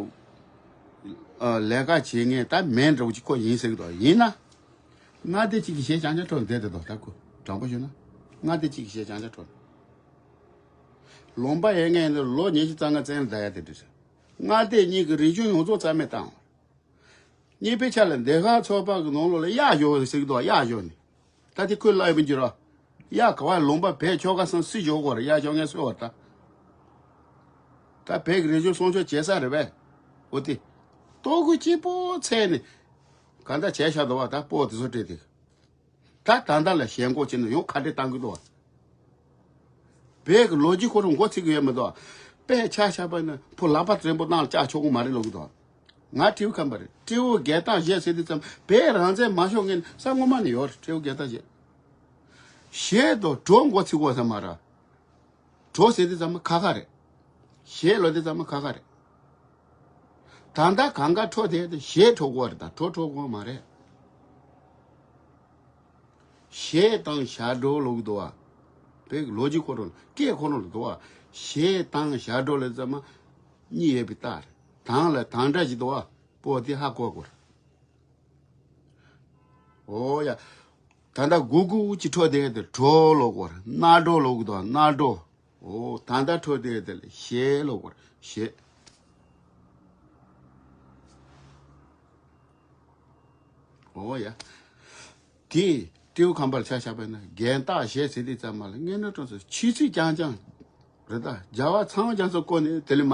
ཨ་ལས་ཀ་བྱེད་མཁན་ད་མེད་འདྲ་བོ་ཅིག་ཁོ་ཡིན་ཟེར་གི་འདུག་ཡིན་ན། མངའ་སྡེ་གཅིག་གི་གཞས་རྐྱང་རྐྱང་འཁྲབ་བསྡད་དེ་འདུག་ད་ཁོ་དྲང་པོ་ཞུ་ན། མངའ་སྡེ་གཅིག་གི་གཞས་རྐྱང་རྐྱང་འཁྲབ། ལུང་པ་ཡོད་མཁན་ལ་ལོ་ཉི་ཤུ་རྩ་ལྔ་བཙན་ལ་བསྡད་ཡ་དེ་འདྲ་རེད། མངའ་སྡེ་གཉིས་ཀྱི་རིག་གཞུང་ཡོངས་རྫོགས་རྩ་མེད་བཏང་བ། གཉིས་པའི་ཆ་ལ་ཟློས་གར་ཚོགས་པ་གི་ནང་ལོགས་ལ་གཡག་ཞོག་ཟེར་གི་འདུག་གཡག་ཞོག་ནས། ད་དེ་ཁོས་ལབ་ཡོད་པ་འགྱུར་རོ། གཡག་ག་བ་ལུང་པ་བོད་ཆོལ་ཁ་གསུམ་སུས་ཞོག་གོ་ར། གཡག་ཞོག་ངས་སུ་བ་ད། ད་བོད་ཀྱི་རིག་གཞུང་སྲུང་སྐྱོབ་བྱེད་ས་རེད་པས། འོ་དེ། ལྟོ་གོས་སྐྱིད་པོ་ཚད་ནས། ག་འདྲ་བྱས་ཤག་འདུག་བ་ད་སྤོ་དེ་ཚོ་སྤྲད་དེ། ད་ད་ལྟ་ལ་ཞེན་ཁོག་བྱས་ནས་ཡང་ཁ་བྲལ་བཏང་གི་འདུག་བ། བོད་ཀྱི་ལོ་རྒྱུས་ཁོ་རང་མགོ་ཚོད་ཀྱི་ཡོད་མི་འདུག་དཔེ་ཆ་བཞག་པ་ན་ཕོ་ལག་པ་རིང་པོ་ནང་ལ་བཅག་ཆོག་གི་མ་རེད་ལབ་གི་འདུག་ང་སྤྲེའུ་ཁམས་པ་རེད། སྤྲེའུ་རྒྱལ་རྟགས་བཞེས་ཟེར་དུས་ཙམ་བོད་རང་བཙན་མ་ཤོར་སྔོན་ས་སྔོན་མ་ནས་ཡོད་རེད། སྤྲེའུ་རྒྱལ་རྟགས་བཞེས། གཞས་དང་བྲོ་མགོ་ཚོད་དགོས་ས་མ་རེད། བྲོ་ཟེར་དུས་ཙམ་ཁ་ཁ་རེད། གཞས་ལབ་དུས་ཙམ་ཁ་ཁ་རེད། ད་ལྟ་གང་ག་འཁྲབ་དེ་གཞས་འཁྲབ་དགོས་རེད་ད་བྲོ་འཁྲབ་དགོས་མ་རེད། གཞས་དང་ཞབས་བྲོ་ལབ་གི་འདུག་བ། བོད་ཀྱི་ལོ་རྒྱུས་ཁོ་རང་ལ་སྐད་ཁོ་རང་ལ་འདུག་བ། གཞས་དང་ཞབས་བྲོ་ལབ་ཙམ་མ་གཉིས་ཡོད་པའི་རྟགས་རེད། དང་ལ་དང་སྒྲ་ཞིག་འདུག་བ། པོ་དེ་ཧ་གོ་དགོས་རེད། ཨོ་ཡ། ད་ལྟ་གུ་གུ་ཅིག་འཁྲབ་དེ་དེ་བྲོ་ལབ་དགོས་རེད། སྣ་བྲོ་ལབ་གི་འདུག་སྣ་བྲོ། ཨོ་ད་ལྟ་འཁྲབ་དེ་དེ་ལ་གཞས་ལབ་དགོས་རེད། གཞས། ཨོ་ཡ། དེ་སྤྲེའུ་ཁམས་པར་ཆ་བཞག་པ་ན་རྒྱལ་རྟགས་གཞས་ཟེར་དུས་ཙམ་མ་ལ་དངོས་གནས་དྲང་གནས་ཆོས་ཚིག་རྐྱང་རྐྱང་རེད་ད། རྒྱལ་བ་ཚངས་དབྱངས་ཀྱང་སོ་བཀོད་ནས་དེ་ལས་མ།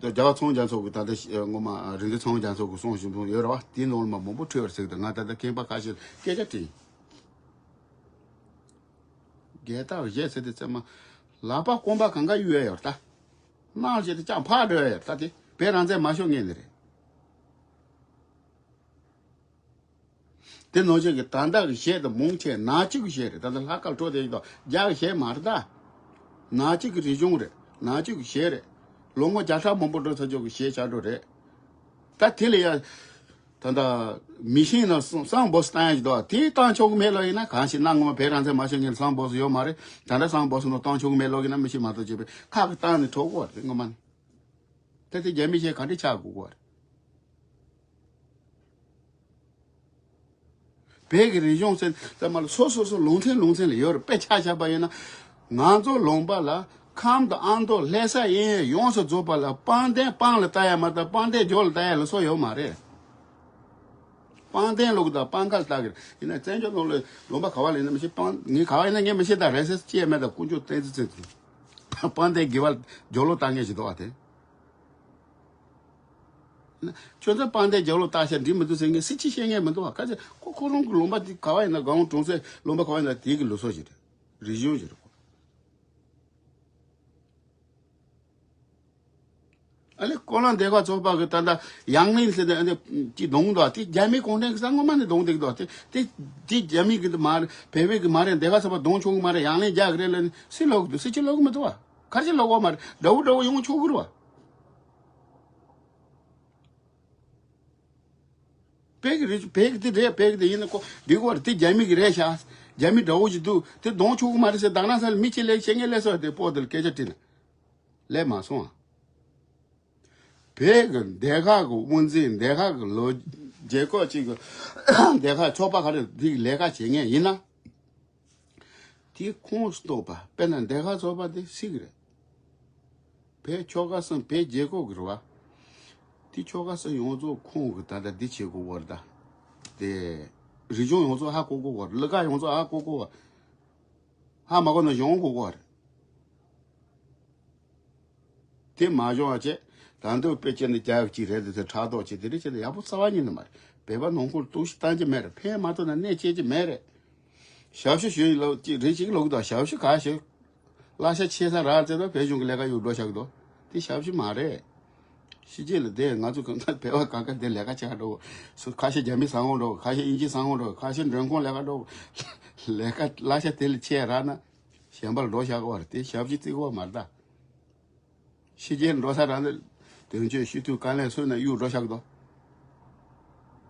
ད་རྒྱལ་བ་ཚངས་དབྱངས་རྒྱ་མཚོ་གི་ད་ལྟ་ཤི་ཨ་སྔོན་མ་རིག་འཛིན་ཚངས་དབྱངས་རྒྱ་མཚོ་གི་གསུང་བཞིན་དུ་ཡོད་རེད་བ། དེའི་ནང་ལ་མ་མང་པོ་འཁྲུལ་བ་རེད་ཟེར་གི་འདུག་ང་ད་ལྟ་མཁས་པ་ཁ་ཤས་སྐད་ཆ་དྲིས། རྒྱལ་དར་བཞེས་ཟེར་དེ་ཚད་མ་ལག་པ་སྐོམ་པ་གང་ག་གཡུག་ཡ་ཡོད་ད། སྣང་བྱེད་དེ་ཅང་ཕར་འགྲོ་ཡ་ཡོད་ད། དེ་བོད་རང་བཙན་མ་ཤོར་ངེས་ནི་རེད། དེ་ནང་བཞིན་གྱི་ད་ལྟ་གི་གཞས་དེ་མང་ཆེ་ནག་གཅིག་གི་གཞས་རེད། ད་ལྟ་ལྷག་དཀར་འཕྲོ་དེ་ཡིན་དང་རྒྱ་གི་གཞས་མ་རེད་ད། ནག་གཅིག་གི་རིག་གཞུང་རེད། ནག་གཅིག་གི་གཞས་རེད། ལོ་ངོ་བརྒྱ་ཕྲག་མང་པོ་འགྲོ་ཚར་ཆོག་གི་གཞས་ཆགས་འགྲོ་རེད། ད་དེ་ལ་ཡ། ད་ལྟ་མི་ཤེས་ན་སང་སང་བོ་སི་བཏང་ཡ་ཞིག་འདུག་དེ་བཏང་ཆོག་གི་མེད་ལོ། ཡིན་ན་གང་ཞིག་གནའ་སྔོན་མ་བོད་རང་བཙན་མ་ཤོར་ངེས་ལ་སང་བོ་སི་ཡོད་མ་རེད། ད་ལྟ་སང་བོ་སི་ནང་བཏང་ཆོག་གི་མེད་ལོ། ཡིན་ན་མི་ཤེས་མ་གཏོགས་བྱས་པས་ཁག་གི་བཏང་ནས་འགྲོ་དགོས་རེད་སྔོན་མ་ནས། ད་དེ་རྒྱ་མི་གཞས་ག་འདྲ་ཆགས་དགོས་དགོས་རེད། བོད་ཀྱི་རིག་གཞུང་ཟེར་ཙམ་མ་ལ་སོ་སོ་སོ་ལུང་ཚན་ལུང་ཚན་ལ་ཡོད་རེད། དཔེ་ཆ་བཞག་པ་ཡིན་ན། ང་ཚོ་ལུང་པ་ལ་ཁམས་དང་ཨ་མདོ་ལྷ་ས་གཡས་གཡོན་ཡོངས་སུ་རྫོགས་པ་ལ་པང་གདན་སྤང་ལ་ལྟ་ཡ་མ་གཏོགས་པང་གདན་རྒྱབ་ལ་ལྟ་ཡ་ལ་སོ་ཡོད་མ་རེད། པང་གདན་ལུགས་དང་པང་ཁ་ལ་ལྟ་གི་རེད། ཡིན་ན་བཙན་བྱོལ་ནང་ལ་ལུང་པ་ག་བ་ལ་ཡིན་ན་མི་ཤེས། པང་ངས་ག་བ་ཡིན་ན་ངས་མི་ཤེས་ད་རེད་ཟེར་ཅེས་མེད་ད། དཀོན་མཆོག་བསྟན་འཛིན་བཙན་འཛིན་པང་གདན་དགེ་བ་རྒྱབ་ལོག་ལྟ་ངེས་ཞིག་འདུག་བ་དེ། ཁྱོད་ཚོ་དཔལ་ལྡན་རྒྱབ་ལོག་བལྟ་བྱས་འགྲིག་མི་འདུག་ཟེར་ངས་སྲིད་སྤྱི་བཤད་མཁན་མི་འདུག་བ། ག་ཚོད་ཁོ་ཁོ་རང་གི་ལུང་པ་དེ་ག་བ་ཡིན་ན། སྒང་གྲོང་གསེབ་ལུང་པ་ག་བ་ཡིན་ན་དེ་གི་ལུགས་སྲོལ་ཞིག་རེད། རིག་གཞུང་ཞིག་རེད་ཁོ། ཨ་ནི་ཀོ་ལོན་སྡེ་ཁག་ཚོགས་པ་གི་ད་ལྟ་ཡང་ལིན་ཟེར་ནས་ཨ་ནི་ཅིག་གདོང་འདུག་དེ་རྒྱ་མི་གུང་ཁྲན་གི་ས་སྔོན་མ་ནས་གདོང་བསྡད་ཀྱི་འདུག་དེ་དེ་དེ་རྒྱ་མི་གི་མ་རེད། བོད་པའི་གི་མ་རེད། སྡེ་ཁག་ཚོགས་པ་གདོང་ཆུང་གི་མ་རེད། ཡང་ལིན་རྒྱ་གི་རེད་ལབ་ནས་སུས་ལབ་ཀྱི་འདུག་སྲིད་སྤྱི་ལབ་ཀྱི་མི་འདུག་བ། ག་རེ་ལབ་དགོས་མ་རེད། འདྲ་བོ་འདྲ་བོ་ཡོང་ཆོག་གི་རེད་བ། བོད་ཀྱི་རིག་བོད་ཀྱི་དེ་རེད། བོད་ཀྱི་དེ་ཡིན་ན་ཁོ་འདི་གོ་རེད། དེ་རྒྱ་མི་གི་རེད་ཤག་རྒྱ་མི་འདྲ་བོ་ཞིག་འདུག་དེ་གདོང་ཆུང་གི་མ་རེད་ཟེར། དག་སྣང་ས་ལ་མི་གཅིག་ལས་བྱེད་མཁན་ལས་སོ་དེ་སྤོ་དེ་ལ་སྐད་ཆ་དྲིས་ན་ལས་མ་སོང་ཨ། བོད་ཀྱི་སྡེ་ཁག་གི་དབུ་འཛིན། སྡེ་ཁག་གི་ལོ་རྒྱལ་ཁབ་ཅིག་གི་སྡེ་ཁག་ཚོགས་པ་ག་རེ་འདི་གི་ལས་ཀ་བྱེད་མཁན་ཡིན་ན། དེའི་ཁོངས་སུ་གཏོགས་པ། དཔེར་ན་སྡེ་ཁག་ཚོགས་པ་དེ་སྲིད་ཀྱི་རེད། བོད་ཆོལ་ཁ་གསུམ་བོད་རྒྱལ་ཁབ་ཀྱི་རེད་བ། དེ་ཆོལ་ཁ་གསུམ་ཡོངས་རྫོགས་ཁོངས་ཀྱི་ད་ལྟ་འདི་བྱེད་དགོས་པ་རེད་ད། དེ་རིག་གཞུང་ཡོངས་རྫོགས་ཧ་གོ་དགོས་པ་རེད། གླུ་གར་ཡོངས་རྫོགས་ཧ་གོ་དགོས་པ། ཧ་མ་གོ་ན་གཞུང་གོ་དགོས་པ་རེད། དེ་མ་བྱུང་བ་བྱས། ད་འདོད་དཔེ་ཅན་ནི་རྒྱ་གཅིག་རེད་དེ་ཚོ་ཕྲག་དོག་བྱས་དེ་རིགས་བྱས་ནས་ཡག་པོ་རྩ་བ་ཉིད་ནས་མ་རེད། བོད་པ་ནང་ཁུལ་གཏུག་བཤེར་བཏང་གི་མེད་རེད། ཕན་མ་ཐོགས་ན་གནས་སྐྱེལ་གྱི་མེད་རེད། ཞབས་ཞུ་ཞུ་ཡི་ལོ་གཅིག་རེ་གཅིག་ལོ་གི་དང་ཞབས་ཞུ་ག་ཞུ། གླ་ཆ་ཆེ་ས་རག་ཚེ་ད་བོད་གཞུང་གི་ལས་ཀ་གཡུག་འགྲོ་བཞག་གི་འདུག་དེ་ཞབས་ཞུ་མ་རེད། ཕྱི་རྒྱལ་ལ་བསྡད་ང་ཚོ་གང་ལྟར་བོད་པ་གང་ག་བསྡད་ལས་ཀ་བྱེད་ག་འགྲོ། སུ་ཁ་ཤས་རྒྱ་མི་ཟ་འོང་འགྲོ། ཁ་ཤས་དབྱིན་ཇི་ཟ་འོང་འགྲོ། ཁ་ཤས་མགྲོན་ཁང་ལས་ཀ་འགྲོ། ལས་ཀ་གླ་ཆ་དེ་ལས་ཆེ་རག་ན་གཞན་པ་ལ་འགྲོ་བཞག་གི་བ་རེད། དེ་ཞབས་ཞུ་བརྩི་གི་བ་མ་རེད་ད། ཕྱི་རྒྱལ་འགྲོ་ས་རང་ནས་དོན་གཅོད་ཞུ་དུས་དཀའ་ལས་སོས་ན་གཡུག་འགྲོ་ཤག་དོ།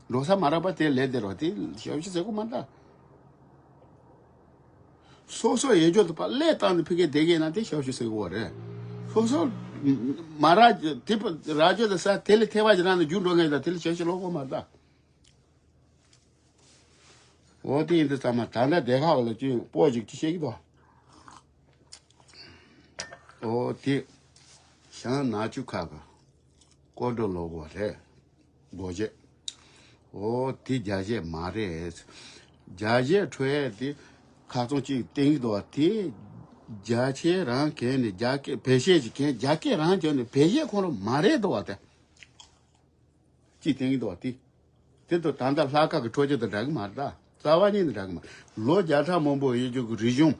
འགྲོ་ས་མ་རག་པ་དེ་ལས་དེ་རོ་དེ་ཞབས་ཞུ་ཟེར་གོ་མ་འདྲ། སོ་སོ་ཡེ་རྒྱུ་དུ་པ་ལས་བཏང་ནས་ཕི་གེ་བསྡད་གེ་ན་དེ་ཞབས་ཞུ་ཟེར་གོ་རེད། སོ་སོ་མ་རག་དེ་པ་རག་རྒྱུ་དུ་ས་དེ་ལས་ཐེ་བ་ཞིག་རང་ནས་རྒྱུ་འགྲོ་ངེས་ད་དེ་ལས་ཞབས་ཞུ་ལོག་གོ་མ་འདྲ། འོ་དེ་ཡིན་དུས་ཚང་མ་ད་ལྟ་སྡེ་ཁག་ལ་ཅིག་སྤོ་ཅིག་ཅིག་བཤད་ཀྱི་འདུག་འོ་དེ་ཞང་ནག་ཆུ་ཁ་གི་སྐོར་བྲོ་ལོག་གོ་རེད། སྒོ་བརྒྱད། འོ་དེ་རྒྱ་གཞས་མ་རེད། རྒྱ་གཞས་འཁྲོལ་ཡས་དེ་ཁ་ཚོན་གཅིག་བསྟན་གྱི་འདུག་བ། དེ་རྒྱ་ཆེ་རང་གན་ནས་རྒྱ་སྐད་བེད་སྐད་ཅིག་གན་རྒྱ་སྐད་རང་བྱས་ནས་བེད་སྐད་ཁོ་རང་མ་རེད་འདུག་བ་དེ། ཅིག་བསྟན་གྱི་འདུག་བ་དེ། དེ་ཚོ་ད་ལྟ་ལྷག་དཀར་གྱི་འཕྲོ་ཆོས་དང་འདྲ་གི་མ་རེད་ད། རྩ་བ་ཉིད་ནས་འདྲ་གི་མ་རེད། ལོ་བརྒྱ་ཕྲག་མང་པོ་ཡོད་རྒྱུ་གི་རིག་གཞུང་།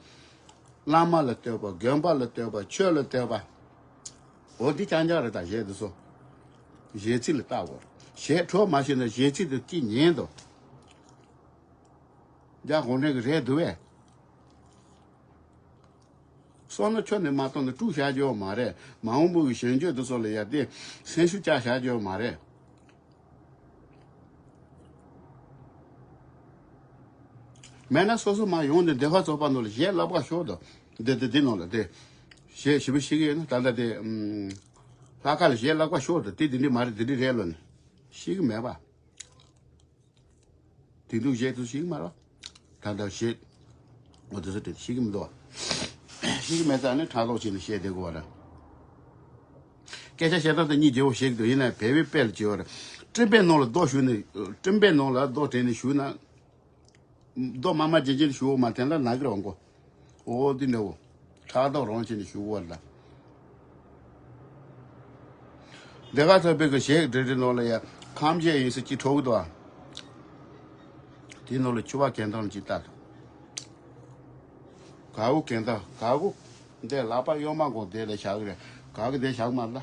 བླ་མ་ལ་བསྟོད་པ། དགོན་པ་ལ་བསྟོད་པ། ཆོས་ལ་བསྟོད་པ། འོ་འདི་རྐྱང་རྐྱང་རེད་ད། གཞས་འདི་ཚོ་གཞས་ཚིག་ལ་བལྟ་དགོས། གཞས་འཕྲོ་མ་ཤེས་ན་གཞས་ཚིག་དེ་ཅིག་ཉན་དོ། རྒྱ་གུང་ཁྲན་གི་རེད་འདུག་བས། སོ་ན་ཁྱོད་ནས་མ་གཏོང་ནས་དཀྲུག་བཞག་རྒྱུ་མ་རེད། མ་འོངས་པ་གི་གཞོན་སྐྱེས་དེ་ཚོ་ལ་ཡ་དེ་སེམས་ཤུགས་བཅག་བཞག་རྒྱུ་མ་རེད། མེད་ན་སོ་སོ་མ་ཡོང་དེ་སྡེ་ཁག་ཚོགས་པ་ནང་ལ་གཞས་བསླབ་ག་ཤོག་དང་། འདི་འདི་འདི་ནང་ལ་དེ་གཞས་ཞིབ་པོ་ཤེས་ཀྱི་ཡོད་ན། ད་ལྟ་དེ་ཨམ་ལྷག་དཀར་ལ་གཞས་བསླབ་ག་ཤོག་དང་། དེ་འདི་འདྲ་མ་རེད། འདི་འདྲ་རེད་ལོ་ནི་ཤེས་ཀྱི་མེད་པ། དེ་འདུག་གཞས་ཚོ་ཤེས་ཀྱི་མ་རེད། ད་ལྟ་གཞས་འོ་དེ་ཚོ་དེ་ཤེས་ཀྱི་མི་འདུག་བ། ཤེས་ཀྱི་མེད་ཙང་ནི་ཕྲག་དོག་བྱས་ནས་བཤད་བསྡད་དགོས་པ་རེད། སྐད་ཆ་བཤད་སྟངས་དེ་གཉིས་བརྗེ་བོ་བཤད་ཀྱི་འདུག་ཡིན་ནའི་བོད་པའི་དཔེ་ལ་བྱེད་པ་རེད། སྤྲིན་པའི་ནང་ལ་རྡོ་ཞུགས་ནས། སྤྲིན་པའི་ནང་ལ་རྡོ་དྲངས་ནས་ཞུགས་ན། རྡོ་དམར་དམར་རྗེན་རྗེན་ཞུགས་མ་དྲངས་ན་ནག་གི་རང་གོ། འོ་འདི་འདྲ་བོ། ཕྲག་དོག་རང་བྱས་ནས་ཞུགས་པ་རེད་ད། འདི་ག་ཐོབ་པའི་གི་གཞས་འབྲི་འབྲི་ནང་ལ་ཡ་ཁམས་བྱས་ཡིན་ཟེར་གྱི་འཕྲོ་གི་འདུག་ཨ། དེའི་ནང་ལ་ཆུ་བ་གན་དང་ལ་ཅིག་ལྟ། གའུ་གན་དང་གའུ་འདི་ལག་པ་གཡོན་མ་གོང་དེ་ལ་བཞག་གི་རེད། ག་གི་དེ་བཞག་མ་ལ།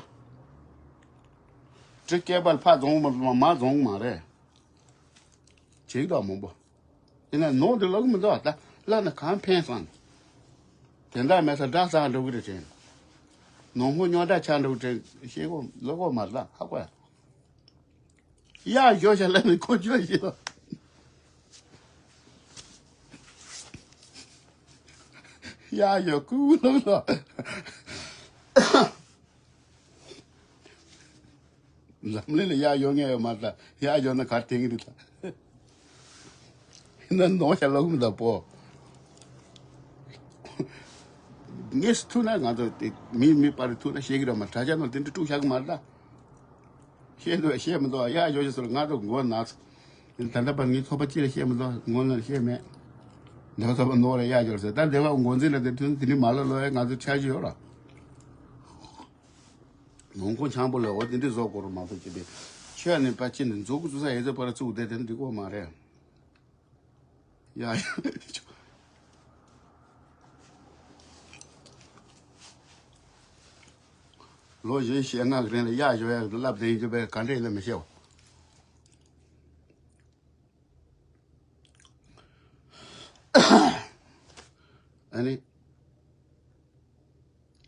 གྲི་སྐེད་པར་ཕར་རྫོང་མ་མ་རྫོང་མ་རེད། བྱེད་ཀྱི་འདུག་མང་པོ། ཡིན་ན་ནོར་འདི་ལོག་མི་འདུག་ད་ལ་ན་གང་ཕན་སོང་། དེ་འདྲ་མེད་ས་དགྲ་ཟ་འགྲོ་གི་རེད་དྲན། ནོར་ཧོ་རྙོག་དྲ་ཆགས་འགྲོ་གི་དྲན་ཤེས་གོ་ལོག་གོ་མ་ལ་ཧ་གོ་ཡ། ཡ་ཞོ་ཤ་ལ་ནི་ཁོ་ཅི་ལ་ཤེས་ལ། ཡ་ཞོ་ཀུ་ལོག་ལོག་འཛམ་གླིང་ལ་ཡག་ཡོད་ངེས་ཡོད་མ་རེད། ཡག་ཡོད་ན་གར་དེང་གི་རེད་ད། ཡིན་ན་ནོར་བྱ་ལོག་མི་ད་པོ། ངས་ཐུག་ན་ང་ཚོ་དེ་མི་མི་པར་ཐུག་ན་ཤེས་ཀྱི་རེད་མ། དྲ་རྒྱ་ནང་དེ་འདྲ་དཀྲུག་བཞག་གི་མ་རེད་ད། ཤེས་འདུག་ཤེས་མི་འདུག་ཡག་ཡོད་ཅེས་སོར་ང་ཚོ་མགོ་ན་ཚོ། ད་ལྟ་བར་ངའི་ཚོགས་པ་གཅིག་ལ་བཤད་མི་འདུག་ངོ་ལ་བཤད་མེད། འདི་ཚོགས་པ་ནོར་ལ་གཡག་སྦྱོར་ཟེར་ད་འདི་བ་འགོ་འཛིན་ལ་དེ་དུས་དེ་ནི་མ་ལ་ལོ་ཡ་ང་ཚོ་འཆར་གཞི་ཡོད་ར། ནང་ཁོང་ཆང་པོ་ལ་འོ་དེ་འདྲི་བཟོ་དགོས་རུ་མ་གཏོགས་ཅི་དེ་ཆོས་ནི་པ་ཅི་ནི་མཛུག་གུ་ཚུ་ས་ཡེ་ཚོ་པ་ར་བཙུགས་དེ་དེ་འདི་གོ་མ་རེད། ཡ་ཡ། ལོ་བཞི་ཞེ་ལྔ་གི་རིང་ལ་ཡག་ཞོ་ཡག་ལབ་དེ་ཡིན་རྒྱུ་བས་ག་འདྲ་ཡིན་ལ་མི་ཤེས་བ། ཨ་ནི།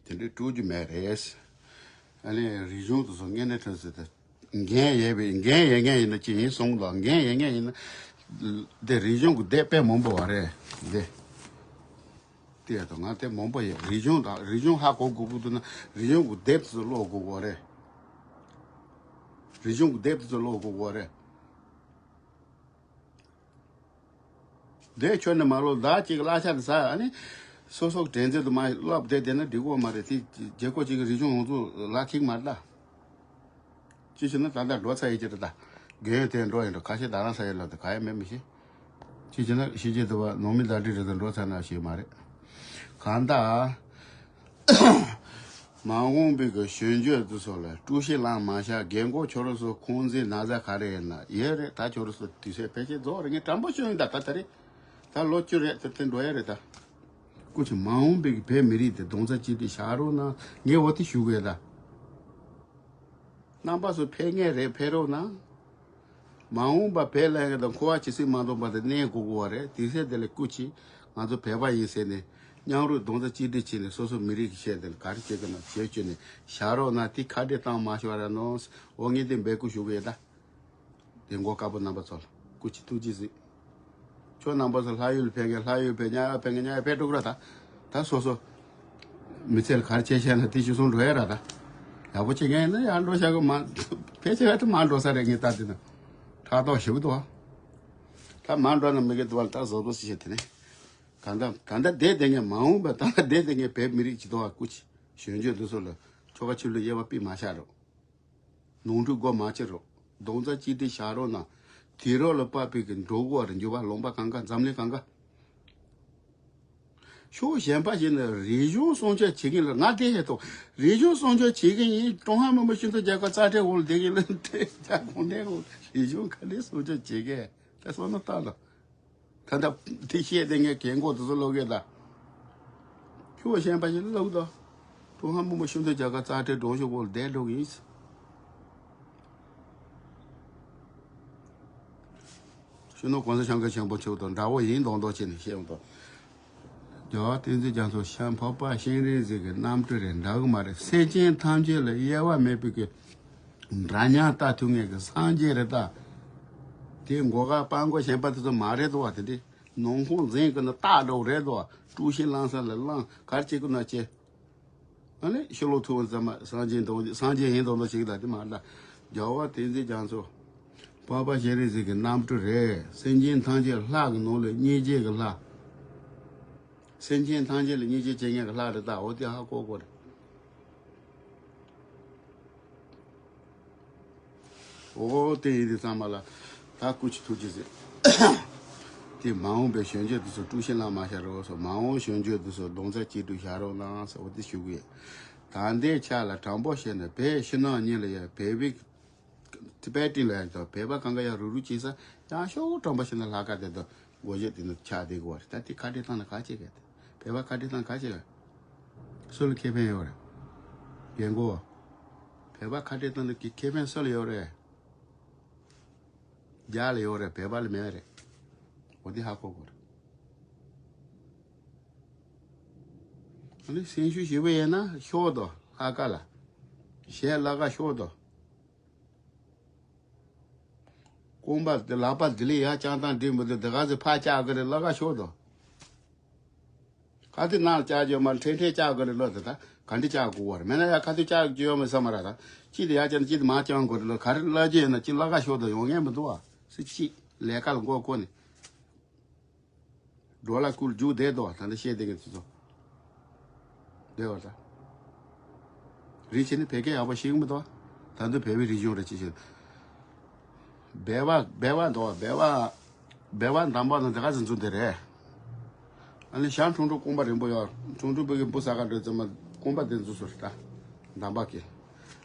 དེ་འདྲའི་དཀྲུག་རྒྱུ་མེད་རེད། ཨ་ནི་རིག་གཞུང་དུ་སོང་ངེས་ནས་ཁྲོན་ཟེར་ཏེ། འགན་ཡས་པའི་འགན་ཡས་མཁན་ཡིན་ན་ཅི་ཡིན་གསུངས་དང་འགན་ཡས་མཁན་ཡིན་ན། དེ་རིག་གཞུང་གི་དེབ་དཔེ་མང་པོ་བ་རེད་དེ། དེ་ཡ་དང་ང་དེ་མང་པོ་ཡས་རིག་གཞུང་དང་རིག་གཞུང་ཧ་གོ་དགོས་ཀྱི་འདུག་ན་རིག་གཞུང་གི་དེབ་དུ་ཀློག་དགོས་པ་རེད། རིག་གཞུང་གི་དེབ་དུ་ཀློག་དགོས་པ་རེད། དེ་ཁྱོན་ནས་མ་ལོ་ཟླ་གཅིག་གླ་ཆ་དེ་ཟ་ཨ་ནི། སོ་སོ་དྲན་ཚེ་དུ་མ་སློབ་བསྡད་བསྡད་ན་འགྲིག་གོ་མ་རེད་དེ། རྒྱལ་ཁབ་ཅིག་གི་རིག་གཞུང་ཡོངས་རྫོགས་ལ་ཁྱིག་མ་རེད་ད། ཅི་ཞུ་ན་ད་ལྟ་འགྲོ་ཚར་ཡི་ཅི་རེད་ད། རྒན་ཡོད་དེ་འགྲོ་ཡིན་འགྲོ་ཁ་ཤས་ད་རང་ས་ཡི་ལ་དུ་ག་ཡ་མེད་མི་ཤེས། ཅི་ཞུ་ན་ཤི་རྗེས་དུ་བ་ནང་མི་ད་འདྲི་རེད་དུ་འགྲོ་ཚར་ན་ཤེས་མ་རེད། གང་ལྟར། མ་འོངས་པའི་གི་གཞོན་སྐྱེས་འདི་ཚོ་ལ་དཀྲུག་ཤིང་ལངས་མ་བྱ། རྒན་གོག་ཁྱོད་རང་ཚོ་ཁུང་འཛིན་ན་ཚ་ག་རེ་ཡིན་ན་ཡོད་རེད་ད། ཁྱོད་རང་ཚོ་དུས་ཚོད་ཕལ་ཆེར་རྫོགས་རེད། ངས་དྲང་པོ་ཤོད་ཡིན་ད། ད་ད་རེད་ད་ལོ་བཅུ་རེད་ད། དེ་འགྲོ་ཡ་རེད་ད། སྐུ་མཁྱེན་མ་འོངས་པའི་གི་བོད་མི་རིགས་དེ་རྡོག་རྩ་གཅིག་སྒྲིལ་བཞག་རོགས་གནང་། ངས་འོ་དེ་ཞུ་དགོས་ད། རྣམ་པ་ཚོ་ཕེབས་ངེས་རེད། ཕེབས་རོགས་གནང་། མ་འོངས་པ་བོད་ལས་ཀ་དང་འཁོར་བ་ཇི་སྲིད་མ་སྟོངས་པ་དེ་གནས་དགོས་དགོས་པ་རེད། དེ་ཚེ་དེ་ལས་སྐུ་མཁྱེན་ང་ཚོ་བོད་པ་ཡིན་ཟེར་ནས་མཉམ་རུབ་རྡོག་རྩ་གཅིག་སྒྲིལ་བྱས་ནས་སོ་སོ་མི་རིགས་ཀྱི་ཆེད་དེ་ལ་ག་རེ་བྱེད་དགོས་ན་བྱེད་བཅུག་ནས་བཞག་རོགས་གནང་། དེ་ཁ་བྲལ་བཏང་མ་ཤོར་ར་གནང་། འོ་ངས་དེ་འབོད་སྐུལ་ཞུ་གི་ཡོད་ད། དེ་མགོ་དཀར་པོ་རྣམ་པ་ཚོ་ལ་སྐུ་མཁྱེན་ཐུགས་རྗེ་གཟིགས། ཁྱོད་རྣམ་པ་ཚོ་ལྷ་ཡུལ་ཕེབས་མཁན་ལྷ་ཡུལ་ཕེབས། གཉའ་ཡག་ཕེབས་མཁན་གཉའ་ཡག་ཕེབས་འགྲོ་གི་ར་ད། ད་སོ་སོ། མི་ཚེ་ལ་ག་རེ་བྱས་བྱས་ན་དེ་ཅི་སོང་འགྲོ་ཡ་ར་ད། ཡག་པོ་བྱེད་མཁན་ཡིན་ན་ཡར་འགྲོ་བཞག་གི་མ། ཕལ་ཆེར་ད་མར་འགྲོ་ས་རེད། ངས་ལྟ་དེ་ན། ཕྲག་དོག་ཞེ་པོ་འདུག་ཨ། ད་མར་འགྲོ་ན་མི་དགེ་འདུག་བ། ད་བཟོ་བཟོ་ཞིག་བྱེད་དེ་ནས། གང་ལྟར་ད་ལྟ་བསྡད་བསྡད་མཁན་མ་འོངས་པ་ད་ལྟ་བསྡད་བསྡད་མཁན་བོད་མི་རིགས་ཀྱི་འདུག་བ། སྐུ་མཁྱེན་གཞོན་སྐྱེས་འདི་ཚོ་ལ་ཆོལ་ཁ་ཆོས་ལུགས་དབྱེ་བ་དཔེ་མ་བཞག་རོགས། ནོར་འཁྲུལ་སྒོ་མ་ཕྱེ་རོགས། རྡོག་རྩ་གཅིག་སྒྲིལ་བཞག་རོགས་གནང་། དུས་རབས་ལ་དཔག་པའི་གི་འགྲོ་དགོས་པ་རེད། འགྱུར་བ་ལུང་པ་གང་ག་འཛམ་གླིང་གང་ག་ཕྱོགས་གཞན་པ་ཞིག་ནས་རིག་གཞུང་སྲུང་སྐྱོབ་བྱེད་མཁན་ལ་ང་དེ་བཤད་ཐུབ། རིག་གཞུང་སྲུང་སྐྱོབ་བྱེད་མཁན་ཡིན། ཀྲུང་ཧྭ་མི་དམངས་སྤྱི་མཐུན་རྒྱལ་ཁབ་རྩ་ཁྲིམས་འོག་ལ་བསྡད་མཁན་ལ་དེ་རྒྱ་གུང་ཁྲན་འོག་རིག་གཞུང་ག་འདྲས་སྲུང་སྐྱོབ་བྱེད་མཁན་དེ་བསམ་བློ་བཏང་དང་། ད་ལྟ་དེ་བཤད་དེ་ངས་རྒན་གོག་དེ་ཚོ་ལོག་གེ་ད། ཁྱོད་གཞན་པ་ཞིག་ལོག་དོ། ཀྲུང་ཧྭ་མི་དམངས་སྤྱི་མཐུན་རྒྱལ་ཁབ་རྩ་ཁྲིམས་སྒྲོམ་གཞི་འོག་ལ་བསྡད་འགྲོ་གི་ཡིན། སྤྱི་ནོར་གོང་ས་སྐྱབས་མགོན་ཆེན་པོ་མཆོག་དང་འདྲ་བོ་ཡིན་མདོག་མདོག་བྱས་ནས་བཤད་འོང་དོ། རྒྱལ་བ་བསྟན་འཛིན་རྒྱ་མཚོ་ཤ་འཕགས་པ་སྤྱན་རས་གཟིགས་ཀྱི་རྣམ་སྤྲུལ་རེད། འདྲ་གི་མ་རེད། སེམས་ཅན་ཐམས་ཅད་ལ་དབྱེ་བ་མེད་པའི་གི་འདྲ་མཉམ་ལྟ་ཐུབ་མཁན་གྱི་སངས་རྒྱས་རེད་ད། དེ་མགོ་དཀར་སྤྲང་པོ་གཞན་པ་དེ་ཚོ་མ་རེད་དོ། དེ་འདྲའི་ནང་ཁོང་འཛིན་གི་ན་སྟག་འདྲ་བོ་རེད་དོ། དཀྲུག་ཤིང་ལངས་ས་ལ་ལངས། ག་རེ་བྱེད་གི་ན་བྱེད། ཨ་ནི་ཤོ་ལོ་ཐུ་བ་ཙམ་མ་སངས་རྒྱས་དང་སངས་རྒྱས་ཡིན་དང་དང་ཞིག་ལ་དེ་མ་ལ། རྒྱལ་བ་བསྟན་འཛིན་རྒྱ་མཚོ་འཕགས་པ་སྤྱན་རས་གཟིགས་ཀྱི་རྣམ་སྤྲུལ་རེད། སེམས་ཅན་ཐམས་ཅད་ལྷ་གི་ནང་ལ་སྙིང་རྗེ་གི་ལྷ། སེམས་ཅན་ཐམས་ཅད་ལ་སྙིང་རྗེ་བྱེད་མཁན་གྱི་ལྷ་རེད་ད། འོ་དེ་ཧ་གོ་གོ་རེད། འོ་དེ་ཡིན་དུས་ཚང་མ་ལ་ད་སྐུ་མཁྱེན་ཐུགས་རྗེ་གཟིགས། དེ་མ་འོངས་པའི་གཞོན་སྐྱེས་དེ་ཚོ་དཀྲུག་ཤིང་ལངས་མ་བྱ་རོགས་སོ། མ་འོངས་གཞོན་སྐྱེས་དེ་ཚོ་རྡོག་རྩ་གཅིག་སྒྲིལ་བྱ་རོགས་གནང་ཟེར་འོ་དེ་ཞུ་གི་ཡོད། ད་ལྟའི་ཆ་ལ་དྲང་པོ་བཤད་ན་བོད་ཕྱི་ནང་གཉིས་ལ་ཡང་བོད་པའི་ཊི་བེ་ཊན་ལ་ཡང་དང་བོད་པ་གང་ག་ཡང་རུག་རུག་བྱེད་ས་ཡང་ཤོག་དྲང་པོ་བཤད་ན་ལྷག་དཀར་དེ་དང་སྒོ་བཞི་དེ་ནི་ཆགས་བསྡད་དགོས་པ་རེད། ད་དེ་ཁ་བྲལ་བཏང་ན་ག་བྱེད་ག་དེ་བོད་པ་ཁ་བྲལ་བཏང་ན་ག་བྱེད་ག་སུ་ལ་ཁེ་ཕན་ཡོད་རེད། རྒན་གོ། བོད་པ་ཁ་བྲལ་བཏང་ན་ཁེ་ཕན་སུ་ལ་ཡོད་རེད། རྒྱ་ལ་ཡོད་རེད། བོད་པ་ལ་མེད་རེད། འོ་དེ་ཧ་གོ་དགོས་རེད། ཨ་ནི་སེམས་ཤུགས་ཞེ་པོ་ཡིན་ན་ཤོག་དོ་ལྷག་དཀར་ལ། གཞན་ལྷག་དཀར་ཤོག་དོ། རྐང་པ་འདི་ལག་པ་འདི་ལས་ཡར་བརྐྱངས་སྟངས་འགྲིག་མི་འདུག་འདི་ག་ཚོད་ཕར་བཀྱག་གི་རེད། ལྷག་དཀར་ཤོག་དོ། ཁ་ཐུག་ནང་ལ་བཀྱག་རྒྱུ་མ་རེད། ཕྲན་ཕྲན་བཀྱག་དགོས་རེད་ལོ། དེ་ད་ག་འདྲ་བཀྱག་དགོས་པ་རེད། མེད་ན་ཡར་ཁ་ཐུག་བཀྱག་རྒྱུ་ཡོད་མེད་བསམ་མ་རེད། ད་གཅིག་དེ་ཡར་བཀྱག་ན་གཅིག་དེ་མར་བརྐྱང་དགོས་རེད་ལོ། ག་རེ་ལྷག་རྒྱུ་ཡིན་ན་གཅིག་ལྷག་དཀར་ཤོག་དོ། ཡོང་མཁན་མི་འདུག་བ། སུ་གཅིག་ལས་ཀ་ལ་མགོ་འཁོར་ནས། འགྲོ་ལ་ཀུལ་རྒྱུག་བསྡད་དོ། ད་ནི་བཤད་བསྡད་མཁན་དེ་ཚོ། བསྡད་བ་ད། རིག་བྱེད་ནི་བོད་སྐད་ཡག་པོ་ཤེས་ཀྱི་མི་འདུག་ད་དུང་བོད་པའི་རིག་གཞུང་རེ་ཅི་ཞིག་སྦལ་པ་སྦལ་པ་འདུག་སྦལ་པ། སྦལ་པ་འདམ་པ་ནང་དེ་ག་ཚོད་འཛུལ་དེ་རེད། ཨ་ནི་ཞང་ཁྲུང་ཁྲུང་རྐང་པ་རིང་པོ་ཡོད། ཁྲུང་ཁྲུང་བོད་ཀྱི་འབུ་ཟ་ག་འགྲོ་ཙམ་མ་རྐང་པ་དེ་འཛུལ་སོང་རེད་ད། འདམ་པ་གི།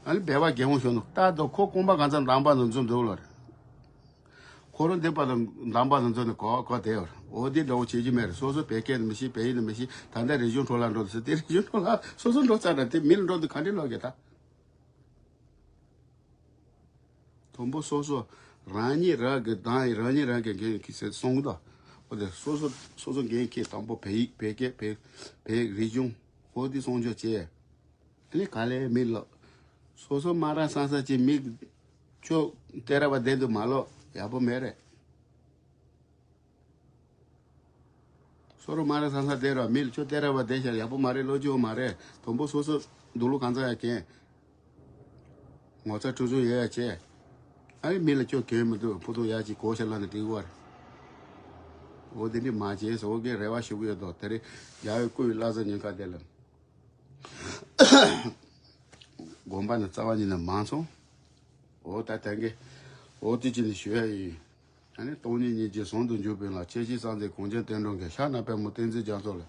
ཨ་ནི་སྦལ་པ་རྒན་མོ་ཞོན་ནུ་ལྟ་དོ། ཁོ་རྐང་པ་གང་ཚ་འདམ་པ་ནང་འཛུལ་འདུག་ལོ་རེད། ཁོ་རང་འདི་པ་དང་འདམ་པ་དང་འཛོ་ནས་གོ་གོ་དེ་ཡོད། འོ་འདི་འདྲ་བོ་བྱེད་ཀྱི་མེད་རེད། སོ་སོ་བོད་སྐད་ནི་མི་ཤེས། བོད་ཡིག་ནི་མི་ཤེས། ད་ལྟ་རིག་གཞུང་འཕྲོ་བརླག་འགྲོ་དུས་དེ་རིག་གཞུང་འཕྲོ་བརླག་སོ་སོ་འགྲོ་ཚར་ན་དེ་མི་ལ་འགྲོ་དུས་ག་འདྲ་ལོག་གི་ད། དང་པོ་སོ་སོ་རང་ཉིད་རང་གི་དང་རང་ཉིད་རང་གི་འགན་གྱིས་ཟེར་གསུང་གི་འདུག་འོ་དེ་སོ་སོ་སོ་སོ་འགན་གྱིས་དང་པོ་བོད་ཡིག་བོད་སྐད་བོད་བོད་རིག་གཞུང་འོ་དེ་སྲུང་སྐྱོབ་བྱས། དེ་ནས་ག་ལེར་མི་ལ། སོ་སོ་སྨ་ར་བསམ་བསམ་གྱིས་མི་ཁྱོད་སྟེར་བ་བསྡད་འདུག་མ་ལོག་ཡག་པོ་མེད་རེད། སོ་སོ་སྨ་ར་བསམ་བསམ་བསྡད་རོགས། མི་ལ་ཁྱོད་སྟེར་བ་བསྡད་ཤག་ཡག་པོ་མ་རེད། བློ་སྐྱོ་མ་རེད། དང་པོ་སོ་སོ་འདུག་ལོ་གང་ཚ་ཡ་གན། ངོ་ཚ་ཁྲུ་ཆུང་ཡོད་ཡ་བྱས། ཨ་ནི་མི་ལ་སྐྱོ་གོན་མི་འདུག་ཕུ་ཐུག་ཡ་གཅིག་གོ་ཤ་ལ་ནི་འགྲིག་བར། འོ་དེ་འདྲི་མ་བྱས་སོ་གི་རེ་བ་ཞུ་གི་ཡོད་དོ། དེ་རིང་རྒྱལ་བའི་སྐུ་ཡི་བླ་གཟའ་ཉིན་ཁ་དེ་ལ། དགོན་པ་ནི་རྩ་བ་ཉིད་ནས་མང་སོང་། འོ་ད་དེང་གི་འོ་དེ་ཅི་ནི་ཞུ་ཡ་ཡིན། ཨ་ནི་སྟོང་ཉིད་སྙིང་རྗེ་ཟུང་དུ་འཇུག་པའི་ལམ། ཁྱེད་ཅག་སངས་རྒྱས་གངས་ཅན་བསྟན་འགྲོ་མཁན། ཤར་ན་པདྨོ་བསྟན་འཛིན་རྒྱ་མཚོ་ལ།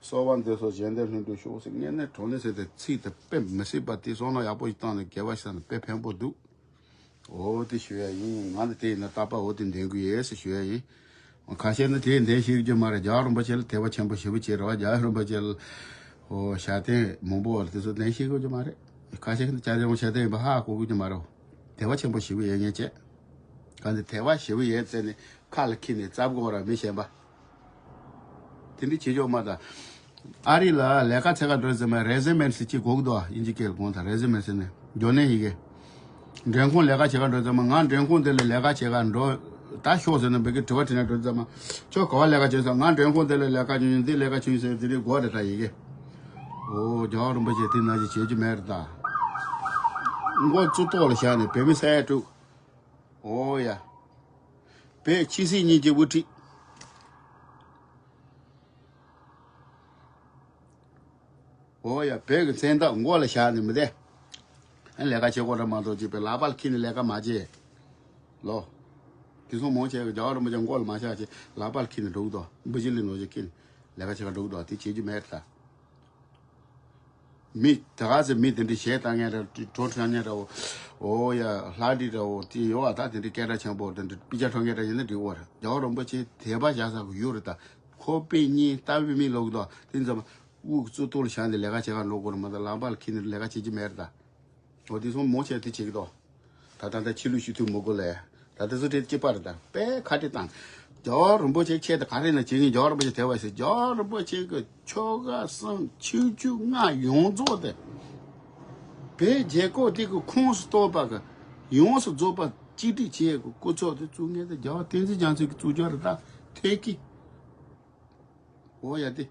གསོལ་བ་འདེབས་སོ་གཞན་དོན་ལྷུན་གྲུབ་ཤོག་ཟེར། ངས་ནི་གྲོང་ནས་ཟེར་ཏེ་ཚིག་དེ་དཔེ་མི་སྲིད་པ་དེ་བསམ་བློ་ཡག་པོ་ཞིག་བཏང་ནས་དགེ་བ་ཞིག་བསགས་ན་དཔེ་ཕན་པོ་འདུག་འོ་དེ་ཞུ་ཡ་ཡིན། ང་ནི་དེ་ཡིན་ན་རྟག་པར་འོ་དེ་འདོན་གི་ཡོད་ཟེར་ཞུ་ཡ་ཡིན། ཁ་ཤས་ནི་དེ་འདོན་ཤེས་རྒྱུ་མ་རེད། རྒྱལ་བ་རིན་པོ་ཆེ་ལ་དད་པ་ཆེན་པོ་ཞེ་པོ་བྱེད་རེད་བ། རྒྱལ་བ་རིན་པོ་ཆེ་ལ་འོ་ཞལ་ཏེ་མང་པོ་བ་དེ་ཚོ་འདོན་ཤེས་རྒྱུ་མ་རེད། ཁ་ཤས་ནི་ཅ་ལག་ཞལ་ཏེ་ཡིན་པ་ཧ་གོ་གི་རྒྱུ་མ་རེད། དད་པ་ཆེན་པོ་ཞེ་པོ་ཡོད་མཁན་བྱས། གང་དེ་དད་པ་ཞེ་པོ་ཡོད་ཟེར་ནས་ཁ་ལ་འཁྱེར་ནས་བཙབ་དགོས་ར་མི་གཞན་པ། དེ་འདྲ་བྱེད་ཆོག་མ་ད། ཨ་རི་ལ་ལས་ཀ་བྱེད་ག་འགྲོ་ཙམ་མ་རེ་ཟི་མེན་ཊི་ཟེར་གཅིག་དགོས་ཀྱི་འདུག་ཨ། དབྱིན་ཇི་སྐད་ལ་དགོངས་དག་རེ་ཟི་མེན་ཊི་ཟེར་ནས་འབྱོར་ནས་ཡི་གེ། མགྲོན་ཁང་ལས་ཀ་བྱེད་ག་འགྲོ་ཙམ་མ་ང་མགྲོན་ཁང་དེ་ལ་ལས་ཀ་བྱེད་ག་འགྲོ་ད་ཤོག་ཟེར་ན་འབོད་ཀྱི་དྲི་བ་དྲིས་ན་འགྲོ་ཙམ་མ་ཁྱོད་ག་བ་ལས་ཀ་བྱེད་ཟེར། ང་མགྲོན་ཁང་དེ་ལ་ལས་ཀ་བྱེད་ཡིན། འདི་ལས་ཀ་བྱེད་ཡིན་ཟེར་དེ་འདྲའི་གོ་རེ་ད་ཡི་གེ། འོ་རྒྱལ་བ་རིན་པོ་ཆེ་དེ་ན་ཅིག་བྱེད་རྒྱུ་མེད་རེད་ད། མགོ་གཙུག་ཏོར་ལ་བཞག་ནས་བོད་མི་ས་ཡ་དྲུག་འོ་ཡ། བོད་ཆབ་སྲིད་གཉིས་ཀྱི་དབུ་ཁྲིད། འོ་ཡ། བོད་ཀྱི་མཚན་རྟགས་མགོ་ལ་བཞག་ནས་མི་བསྡད། ཨ་ལས་ཀ་བྱེད་དགོས་ར་མ་གཏོགས་ཅིག་པའི་ལག་པ་ལ་འཁྱེར་ནས་ལས་ཀ་མ་བྱེད། ལོ། དེ་སོང་མང་ཆེ་གི་རྒྱལ་བ་རིན་པོ་ཆེ་མགོ་ལ་མ་བཞག་ཅིག་ལག་པ་ལ་འཁྱེར་ནས་འགྲོ་གི་འདུག་འབུ་ཅི་ལི་ནོར་ཅིག་འཁྱེར་ནས་ལས་ཀ་བྱེད་ག་འགྲོ་གི་འདུག་དེ་བྱེད་རྒྱུ་མེད་ད། མི་ད་ག་ཚོད་མི་དེ་འདྲ་གཞས་བཏང་མཁན་འདྲ་བོ་བྲོ་འཁྲབ་མཁན་འདྲ་བོ། འོ་ཡ། ལྷ་འདྲེ་འདྲ་བོ་དེ་ཡོད་བ། ད་དེ་འདྲ་སྐད་གྲགས་ཆེན་པོ་དེ་འདྲ་དཔེ་ཆ་འཁྲབ་མཁན་འདྲ་ཡིན་ན་འགྲིག་གི་རེད། རྒྱལ་བ་རིན་པོ་ཆེ་དད་པ་བཞག་ས་གི་ཡུལ་རེད་ད། ཁོ་པའི་གཉེན་ལྟ་བུའི་མི་ལོག་གི་འདུག་དེ་ཙམ་དབུ་གཙུག་ཏོར་ལ་བཞག་ནས་ལས་ཀ་བྱེད་ག་འགྲོ་དགོས་རེད་མ་གཏོགས་ལག་པ་ལ་འཁྱེར་ནས་ལས་ཀ་བྱེད་ཀྱི་མེད་རེད་ད། འོ་དེ་སོང་མང་ཆེ་དེ་བྱེད་ཀྱི་འདུག་ད་ད་ལྟ་ཕྱི་ལུགས་ཞི་མཐུན་མི་དགོས་ལས། ད་དེ་ཚོ་དེ་གཅིག་པ་རེད་ད། དཔེ་ཁ་བྲལ་བཏང་། རྒྱལ་བ་རིན་པོ་ཆེ་ཆེད་དུ་ག་རེ་ན་བྱེད་ཀྱི་རྒྱལ་བ་རིན་པོ་ཆེ་དད་པ་ཞིག་རྒྱལ་བ་རིན་པོ་ཆེ་གི་ཆོ་ག་གསུམ་ཆོས་བརྒྱུད་ལྔ་ཡོངས་རྫོགས་དེ། བོད་རྒྱལ་ཁབ་དེ་གི་ཁོངས་སུ་གཏོགས་པ་གི་ཡོངས་སུ་རྫོགས་པ་གཅིག་སྒྲིལ་བྱེད་ཀྱི་སྐུ་ཚབ་དེ་བཙུགས་མཁན་དེ་རྒྱལ་བ་བསྟན་འཛིན་རྒྱ་མཚོ་གིས་བཙུགས་རྒྱུ་རེད་ད། ཐད་ཀི། འོ་ཡ་དེ།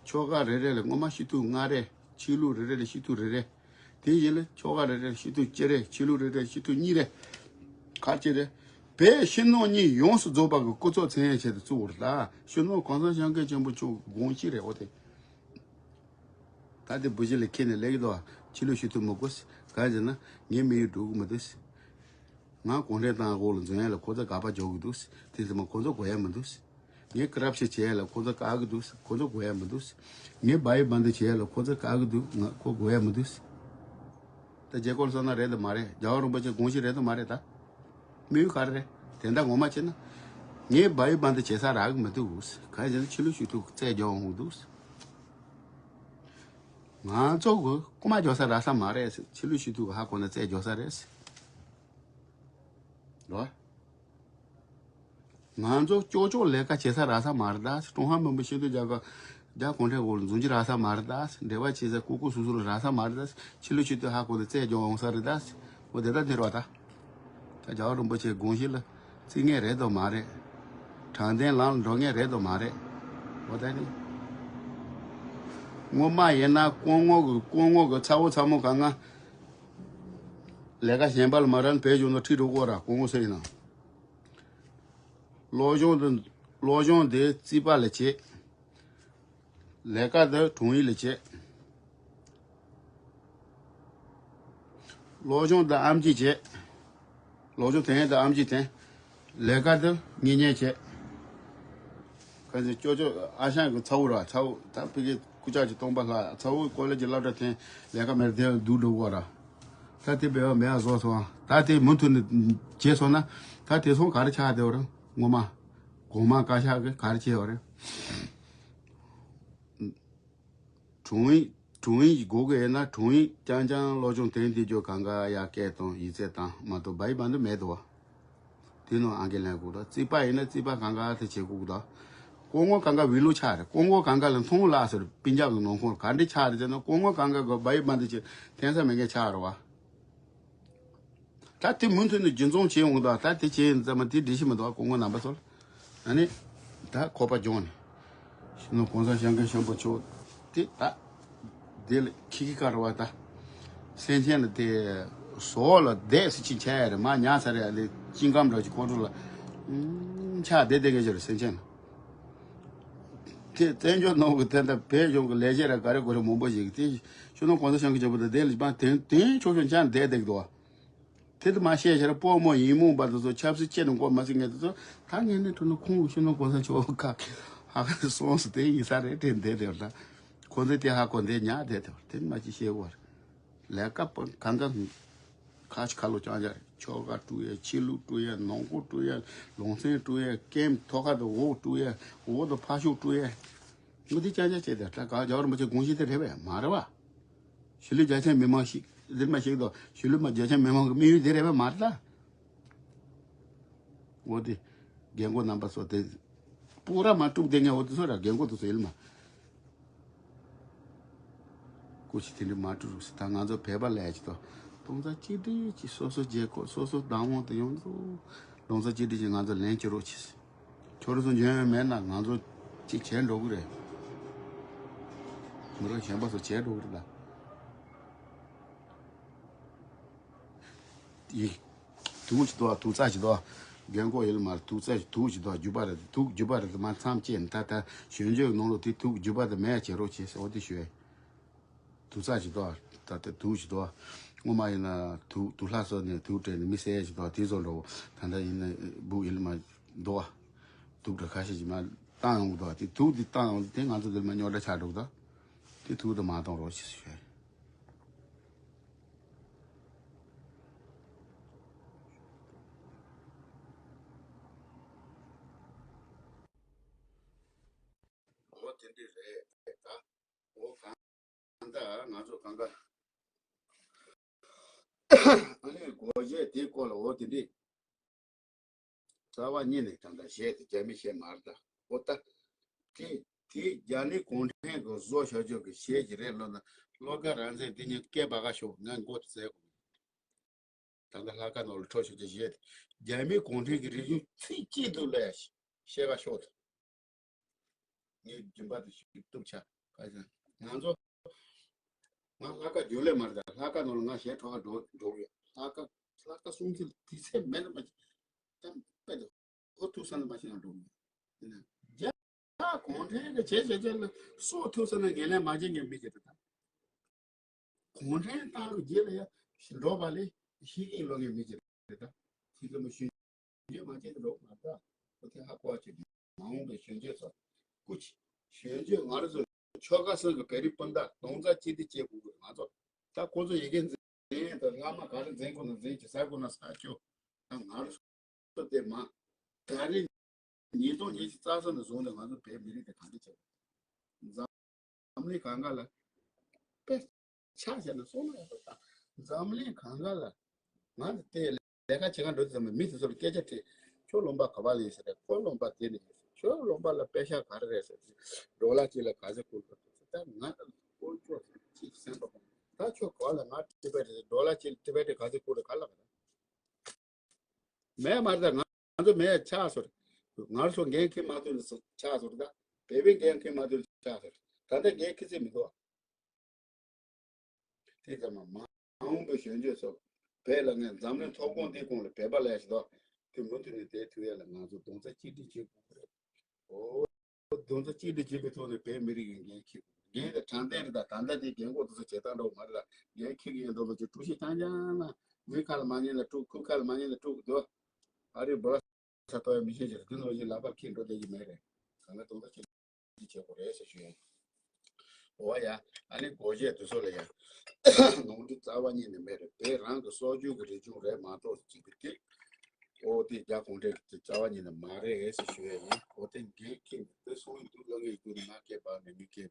ཆོ་ག་རེ་རེ་ལ་སྔོན་མ་ཕྱི་ཐུག་ལྔ་རེ། ཆོས་ལུགས་རེ་རེ་ལ་ཕྱི་ཐུག་རེ་རེ། དེ་བཞིན་ལ་ཆོ་ག་རེ་རེ་ལ་ཕྱི་ཐུག་གཅིག་རེ། ཆོས་ལུགས་རེ་རེ་ལ་ཕྱི་ཐུག་གཉིས་རེ། ག་རེ་བྱས་རེད། བོད་ཕྱི་ནང་གཉིས་ཡོངས་སུ་རྫོགས་པ་གི་སྐུ་ཚབ་མཚན་ཡང་བྱས་ཏེ་བཙུགས་པ་རེད་ད། ཕྱི་ནང་གོང་ས་སྐྱབས་མགོན་ཆེན་པོ་མཆོག་དགོངས་གཞི་རེད། འོ་དེ། ད་དེ་འབུ་ཅི་ལི་འཁྱེར་ནས་སླེབས་ཀྱི་འདུག་ཕྱི་ལུགས་ཕྱི་ཐུག་མི་དགོས། གང་ཡིན་ཟེར་ན་ངའི་དམིགས་ཡུལ་འགྲུབ་ཀྱི་མི་འདུག་ང་གུང་ཁྲན་ཏང་འོག་ལ་འཛུལ་ཡ་ལ་ཁོ་ཚོ་དགག་པ་རྒྱག་གི་འདུག་དེ་ཚོ་མ་ཁོ་ཚོ་དགོས་ཡ་མི་འདུག་ངས་ཀི་རབ་ཤན་བྱས་ལ་ཁོ་ཚོ་དཀའ་གི་འདུག་ཁོ་ཚོ་དགོས་ཡ་མི་འདུག་ངས་བ་ཡི་བ་འདི་བྱས་ལ་ཁོ་ཚོ་དཀའ་གི་འདུག་ང་ཁོ་དགོས་ཡ་མི་འདུག་ད་རྒྱལ་སྐོར་སོང་ན་རེད་དམ་མ་རེད། རྒྱལ་བ་རིན་པོ་ཆེ་དགོངས་གཞི་རེད་དམ་མ་རེད་ད། དམིགས་ཡུལ་ག་རེ་རེད། དེ་འདྲ་ངོ་མ་བྱས་ན། ངས་བ་ཡི་བ་འདི་བྱེད་ས་རག་གི་མི་འདུག་གང་ཡིན་ཟེར་ན་ཕྱི་ལོགས་ཤུགས་ཐུག་རྩད་རྒྱག་འོང་གི་འདུག་ང་ཚོ་གི་རྐུ་མ་རྒྱག་ས་རག་ས་མ་རེད་ཟེར། ཕྱི་ལོགས་ཤུགས་ཐུག་གི་ཧ་གོ་ན་རྩད་རྒྱག་ས་རེད་ཟེར། རོ། ང་ཚོ་ཅོག་ཅོག་ལས་ཀ་བྱེད་ས་རག་ས་མ་རེད་ད། ཀྲུང་ཧྭ་མི་དམངས་སྤྱི་མཐུན་རྒྱལ་ཁབ་རྒྱ་གུང་ཁྲན་འོག་ལ་འཛུལ་རྒྱུ་རག་ས་མ་རེད་ད། འབྲེལ་བ་བྱེད་ས་ཀུ་ཀུ་སུ་སུ་ལ་རག་ས་མ་རེད་ད། ཕྱི་ལོགས་ཕྱི་ཐོག་ཧ་གོ་ནས་རྩད་རྒྱག་འོང་ས་རེད་ད། འོ་དེ་ལྟར་འདིར་བ་ད། ད་རྒྱལ་བ་རིན་པོ་ཆེའི་དགོངས་གཞི་ལ་བརྩི་ངེས་རེད་དོ་མ་རེད། དྲང་བདེན་ལམ་ལ་འགྲོ་ངེས་རེད་དོ་མ་རེད། འོ་ད་ནི། སྔོན་མ་ཡིན་ན་སྐུ་ངོ་གི་སྐུ་ངོ་གི་ཚ་བོ་ཚ་མོ་གང་ང་ལས་ཀ་གཞན་པ་ལ་མ་རན་བེད་སྦྱོང་དུ་ཁྲིད་འགྲོ་གོ་ར་སྐུ་ངོ་ཟེར་ཡིན་ན། སློབ་སྦྱོང་དེ་སློབ་སྦྱོང་དེ་རྩིས་པ་ལ་བྱེད། ལས་ཀ་དེ་དྲུང་ཡིག་ལ་བྱེད། སློབ་སྦྱོང་དེ་ཨེམ་ཆི་བྱེད། སློབ་སྦྱོང་དེ་དེ་ཨེམ་ཆི་དེ། ལས་ཀ་དེ་ངེས་ཉེས་བྱེད། ཁ་ཅིག་ཅོ་ཅོ་ཨ་ཞང་གི་ཚ་བོ་ར་ཚ་བོ་ད་ཕ་གི་སྐུ་ཕྱག་གི་སྟོང་པ་ལྷ་ཚ་བོ་ཀོ་ལེ་ཇི་སློབ་གྲྭ་དེ་ལས་ཀ་མེད་དེ་སྡུག་འགྲོ་བ་ར། ད་དེ་བེ་བ་མེ་ཨ་བཟོ་སོང་ཨ། ད་དེ་མུ་མཐུད་ནས་བྱས་སོང་ན་ད་དེ་སོང་ག་རེ་ཆགས་བསྡད་པ་རེད་ངོ་མ། གོང་མ་བཀའ་ཤག་གིས་ག་རེ་བྱས་པ་རེད། དྲུང་ཡིག་དྲུང་ཡིག་དགོས་ཀྱི་ཡོད་ན་དྲུང་ཡིག་རྐྱང་རྐྱང་སློབ་སྦྱོང་དེང་དུས་ཀྱི་གང་ག་ཡར་སྐད་གཏོང་ཡིག་ཚད་བཏང་མ་གཏོགས་བ་ཡི་བ་འདི་མེད་དོ། དེ་ནང་ཨང་ཀི་ལེན་དགོས་དོ། རྩིས་པ་ཡིན་ན་རྩིས་པ་གང་ག་དེ་བྱེད་དགོས་དོ། སྐུ་ངོ་གང་ག་བི་ལུ་ཆགས་རེད། སྐུ་ངོ་གང་ག་ལ་མཐོང་ལགས་ཟེར་སྤུན་ཀྱག་གི་ནང་ཁོངས་ག་འདྲ་ཆགས་རེད་ཟེར་ན་སྐུ་ངོ་གང་ག་གི་བ་ཡི་བ་འདི་བྱེད་འཐེན་ས་མེད་མཁན་ཆགས་རེད་བ། ད་དེ་མུ་མཐུད་ནས་རྒྱུན་འཛོམས་བྱེད་འོང་དང་ད་དེ་བྱེད་ཡིན་ཙམ་མ་དེ་འགྲིག་ཤི་མི་འདུག་ཨ། སྐུ་ངོ་རྣམ་པ་ཚོ་ལ་ཨ་ནི་ད་ཁོ་པ་སྦྱོང་ནས་ཤི་ནོ་གོང་ས་སྐྱབས་མགོན་ཆེན་པོ་མཆོག་དེ་ད་དེ་ལ་ཁི་ཁི་ཀ་ར་བ་ད་སེམས་ཅན་ལ་དེ་ཟོག་ལ་བསྡད་སུ་ཅིག་ཆ་ཡ་རེད། མ་ཉག་ཚ་རེད། ཨ་ལེ་ཅིང་ཀམ་འདྲ་ཅིག་ཁོང་ཁྲོ་ལ་ཆགས་བསྡད་བསྡད་མཁན་ཅིག་རེད་སེམས་ཅན་ལ། དེ་བཙན་བྱོལ་ནང་གི་དེ་འདྲ་བོད་གཞུང་གི་ལས་བྱེད་ར་ག་རེ་གོ་རེ་མང་པོ་ཞིག་དེ་ཤུ་ནང་གོང་ས་སྐྱབས་མགོན་ཆེན་པོ་དང་དེ་ལ་པ་དེང་དེང་ཆོག་ཆོག་ཆ་བསྡད་བསྡད་འདུག་དེ་དུ་མ་བཤད་ཤར་སྤོ་མོ་ཡིན་མོ་པ་དེ་ཚོ་ཆབ་སྲིད་ཅེས་ནང་གོ་མ་སྲིད་ངེས་དེ་ཚོ་ད་ངས་ནི་ཁྲོ་ནི་ཁོང་ཤུ་ནང་གོང་ས་མཆོག་ཁ་ཧ་ག་སོང་སུ་དེ་ཡིན་ས་རེད་དེ་བསྡད་དེ་ད་ཁོང་ཚོས་དེ་ཧ་གོ་འདི་ཉག་བསྡད་དེ་དེ་མ་ཅི་བཤད་བར་ལས་ཀ་པོ་གང་ག་ཁ་ཆུ་ཁ་ལོ་ཅང་ཅང་རེད། ཆོ་ག་བཀྲུ་ཡས། ཕྱི་ལུགས་བཀྲུ་ཡས། ནང་ཁུག་བཀྲུ་ཡས། ལུང་ཚན་བཀྲུ་ཡས། ཀེམ་ཐོག་ཁ་དུ་འོག་བཀྲུ་ཡས། འོག་ཏུ་ཕ་ཤུག་བཀྲུ་ཡས། ངོ་དེ་ཅང་ཅང་བྱས་ཏེ་ད་ག་རྒྱལ་བ་རིན་པོ་ཆེ་དགོངས་གཞི་དེ་རེད་པས་མ་རེད་བ། གཞིས་ལུས་རྒྱ་ཆེ་མི་མང་ཞིག་འདིར་མ་ཞིག་དང་གཞིས་ལུས་མ་རྒྱ་ཆེ་མི་མང་གི་དམིགས་ཡུལ་དེ་རེད་པས་མ་རེད་ད། འོ་དེ། རྒན་གོག་རྣམ་པ་ཚོ་དེ། སྤུ་ར་མ་དཀྲུག་དེ་ངས་འོ་དེ་ཚོ་ར་རྒན་གོག་དེ་ཚོ་ཡིན་མ། སྐུ་མཁྱེན་དེ་འདྲ་མ་དཀྲུག་རོགས་ཟེར། ད་ང་ཚོ་བོད་པ་ལས་ཀྱི་ཏོ། སྟོང་རྩ་གཅིག་སྒྲིལ་གྱིས་སོ་སོ་རྒྱལ་ཁབ་སོ་སོ་བདག་དབང་དུ་ཡོང་ཚུལ། སྟོང་རྩ་གཅིག་སྒྲིལ་གྱིས་ང་ཚོ་ལེན་བྱེད་རོགས་གྱིས། ཁྱོད་རང་ཚོ་འཇོན་ཡོད་མེད་ན་ང་ཚོ་གཅིག་བྱས་འགྲོ་གི་རེད། མི་རོགས་གཞན་པ་ཚོ་བྱས་འགྲོ་གི་རེད་ད། ཡིག་དུག་ཅིག་དོ། དུག་རྩ་ཅིག་དོ། རྒན་གོག་ཡིན་ལ་མ་རེད། དུག་རྩ་ཅིག་དུག་ཅིག་དོ། རྒྱུ་པ་རེད། དུག་རྒྱུ་པ་རེད། དེ་མ་མཚམས་བཅད་ནས་ད་ལྟ་གཞོན་སྐྱེས་ནང་ལོགས་དེ་དུག་རྒྱུ་པ་དེ་མེད་བྱེད་རོགས་བྱེད་ཟེར་འོ་དེ་ཞུ་ཡས། དུག་རྩ་ཅིག་དོ། ད་ལྟ་དུག་ཅིག་དོ། སྔོན་མ་ཡིན་ན་དུག་དུག་ལྷ་གསོལ་ནས་དུག་སྤྲད་ནས་མི་བསད་ཡས་ཅིག་དོ། དེ་ཚོ་འགྲོ་ད་ལྟ་ཡིན་ན་སྦུག་ཡིན་ལ་མ་དོ། དུག་འདྲ་ཁ་ཤས་ཅིག་མ་བཏང་ཡོང་གི་དོ། དེ་དུག་དེ་བཏང་ཡོང་དེ་ང་ཚོ་འདིར་མ་རྙོག་དྲ་ཆགས་འགྲོ་གི་དོ། དེ་དུག་དེ་མ་གཏོང་རོགས་ཞེས་ཞུ་ཡས། འོ་དེ་འདྲ་རེད་ད། འོ་གང་ལྟར་ང་ཚོ་གང་ག་ཨ་ནི་སྒོ་འབྱེད་དེའི་སྐོར་ལ་འོ་དེ་འདྲ། རྩ་བ་ཉིད་ནས་ད་ལྟ་བཤད་དེ་རྒྱ་མི་བཤད་མ་རེད་ད། འོ་ད། དེ་དེ་རྒྱ་ནི་གུང་ཁྲན་གྱི་བཟོ་བྱ་ཆོག་གི་བཤད་ཀྱི་རེད་ལབ་ན་བློ་དགའ་རང་བཙན་དེ་གཉིས་སྐད་སྦ་ག་ཤོག་ང་མགོ་དེ་ཟས་གོ། ད་ལྟ་ལྷག་དཀར་ནང་ལ་འཕྲོ་ཤོག་ཅེས་བཤད་དེ། རྒྱ་མི་གུང་ཁྲན་གྱི་རིག་གཞུང་ཚིག་གཅིག་ཏུ་ལས་བཤད་ག་ཤོག་ད། ངའི་རྒྱུན་པ་དེ་ཞིག་གཏུབ་ཆ་ག་ཟེར་ང་ཚོ། ང་ལྷག་དཀར་རྒྱུན་ལས་མ་རེད་ད། ལྷག་དཀར་ནང་ལ་ང་ཞལ་གྲོགས་ཁ་འགྲོ་འགྲོ་གི་ཡོད། ལྷག་དཀར་ལྷག་དཀར་སྲུང་བརྩི་དེ་ཚད་མེད་ན་མ་ཅིག་ད་དཔེ་དེ་ཧོ་ཐུག་ས་ན་མ་ཤེས་ན་འགྲོ་གི་ཡོད། ཡིན་ན་རྒྱ་གུང་ཁྲན་གྱི་བྱས་བྱས་བྱས་ལ་སྲོག་ཐུག་ས་ན་ངན་ལན་མ་བྱེད་མཁན་མི་ཅིག་རེད་ད། གུང་ཁྲན་ཏང་གི་རྗེས་ལ་ཡ་འགྲོ་བ་ལས་ཤི་གིན་ལོ་ངན་མི་ཅིག་རེད་ད། ཤི་གི་མི་ཤི་རྗེས་མ་བྱེད་འགྲོ་མ་ད་ཁོ་དེ་ཧ་གོ་བ་ཅིག་མ་འོངས་པའི་གཞོན་སྐྱེས་ཚོ་སྐུ་མཁྱེན། གཞོན་སྐྱེས། ང་རང་ཚོ་ཆོལ་ཁ་གསུམ་གྱི་བོད་རིགས་སྤུན་ཟླ་རྡོག་རྩ་གཅིག་སྒྲིལ་བྱེད་དགོས་ཀྱི་རེད། ང་ཚོ་ད་ཁོ་ཚོ་ཡི་གེ་འཛིན་དང་བླ་མ་ག་རེ་འཛིན་དགོས་ན་འཛིན་གྱི། ཟ་དགོས་ན་ཟ་ཆོག་ད་ང་རང་ཚོ་དེ་མ་ད་རེས་ཉིས་སྟོང་ཉི་ཤུ་རྩ་གསུམ་ནས་བཟུང་ནས་ང་ཚོ་བོད་མི་རིགས་དེ་ག་འདྲ་བྱེད་དགོས། འཛམ་གླིང་གང་ག་ལ་དཔེ་ཆ་བཞག་ན་སོང་ན་ཡག་པོ་དང་། འཛམ་གླིང་གང་ག་ལ་ང་ཚོ་དེ་ལས་ཀ་བྱེད་ག་འགྲོ་དུས་ཙམ་པ་མི་དེ་ཚོ་ལ་སྐད་ཆ་དྲིས། ཁྱོད་ལུང་པ་ག་པར་ལ་ཡིན་ཟེར་རེད། ཁོ་ལུང་པ་དེ་ནས་ཡིན་ཟེར། ཁྱོད་ལུང་པ་ལ་པེ་ཤ་ག་རེ་རེད་ཟེར། ཌོ་ལར་གཅིག་ལ་ག་ཚོད་བསྐུར་དགོས་ཟེར། ད་ང་ལ་ཁོ་ཁྱོད་ཅིག་སེམས་པ་ད་ཁྱོད་ག་པར་ལ། ང་ཊི་བེཊ་རེད། ཌོ་ལར་གཅིག་ལ་ཊི་བེཊ་ག་ཚོད་བསྐུར་རེད་ག་ལ་ག་ལ། མེད་མ་རེད། ད་ང་ཚོ་མེད་ཆགས་སོང་རེད། ང་ཚོ་འགན་འཁྱེར་མ་ཐུབ་ནས་ཆགས་སོང་རེད། ད་བོད་པའི་འགན་འཁྱེར་མ་ཐུབ་ནས་ཆགས་སོང་རེད། ད་ལྟ་འགན་འཁྱེར་སྲིད་མི་འདུག་དེ་ཙམ་མ་མ་འོངས་པའི་གཞོན་སྐྱེས་ཚོ་བོད་ལ་ངས་འཛམ་གླིང་ཐོབ་ཁོངས་འདི་ཁོངས་ལ་བོད་པ་ལས་ཤི་ཐོག་དེ་མུ་མཐུད་ནས་བསྡད་ཐུབ་ཡ་ལ་ང་ཚོ་རྡོག་རྩ་གཅིག་སྒྲིལ་བྱེད་དགོས་ཀྱི་རེད། ཨོ། རྡོག་རྩ་གཅིག་སྒྲིལ་བྱེད་པའི་ཐོག་ནས་བོད་མི་རིགས་ཀྱི་འགན་འཁྱེར་དགོས། འགན་དེ་དྲང་བདེན་རེད། ད་ད་ལྟ་དེ་རྒན་གོག་དེ་ཚོ་བྱེད་སྟངས་འདྲ་བོ་མ་རེད། ད་འགན་འཁྱེར་གྱི་ཡིན་མདོག་མདོག་ཅིག་དཀྲུག་ཤིང་རྐྱང་རྐྱང་ན། མི་ཁ་ལ་མ་ཉན་ན་དཀྲུག་ཁུ་ཁ་ལ་མ་ཉན་ན་དཀྲུག་གི་འདུག་ཨ་རིའི་བོད་ས་ཐོག་ཡ་མི་ཤེས་ཅིག་རེད། དེ་ནང་བཞིན་ལག་པ་འཁྱེར་འགྲོ་བསྡད་ཀྱི་མེད་རེད། གང་ལ་དོན་དག་ཆེ་ཆེ་བྱེད་དགོས་རེད་ཟེར་ཞུ་ཡ་ཡིན། འོ་ཡ། ཨ་ནི་སྒོར་གཞས་དེ་ཚོ་ལ་ཡ་ནོར་འཁྲུལ་རྩ་བ་ཉིད་ནས་མེད་རེད། དེ་རང་གི་སྲོལ་རྒྱུན་གྱི་རིག་གཞུང་རེད་མ་གཏོགས་ཅིག་གི་དེ། འོ་དེ་རྒྱ་གུང་ཁྲན་གྱི་རྩ་བ་ཉིད་ནས་མ་རེད་ཟེར་ཞུ་ཡ་ཡིན། འོ་དེ་འགན་འཁྱེར་དེ་སོང་ཡིན་དུས་ལ་ངས་ཁྱོད་ང་སྐད་འབར་ནས་མི་སྐད་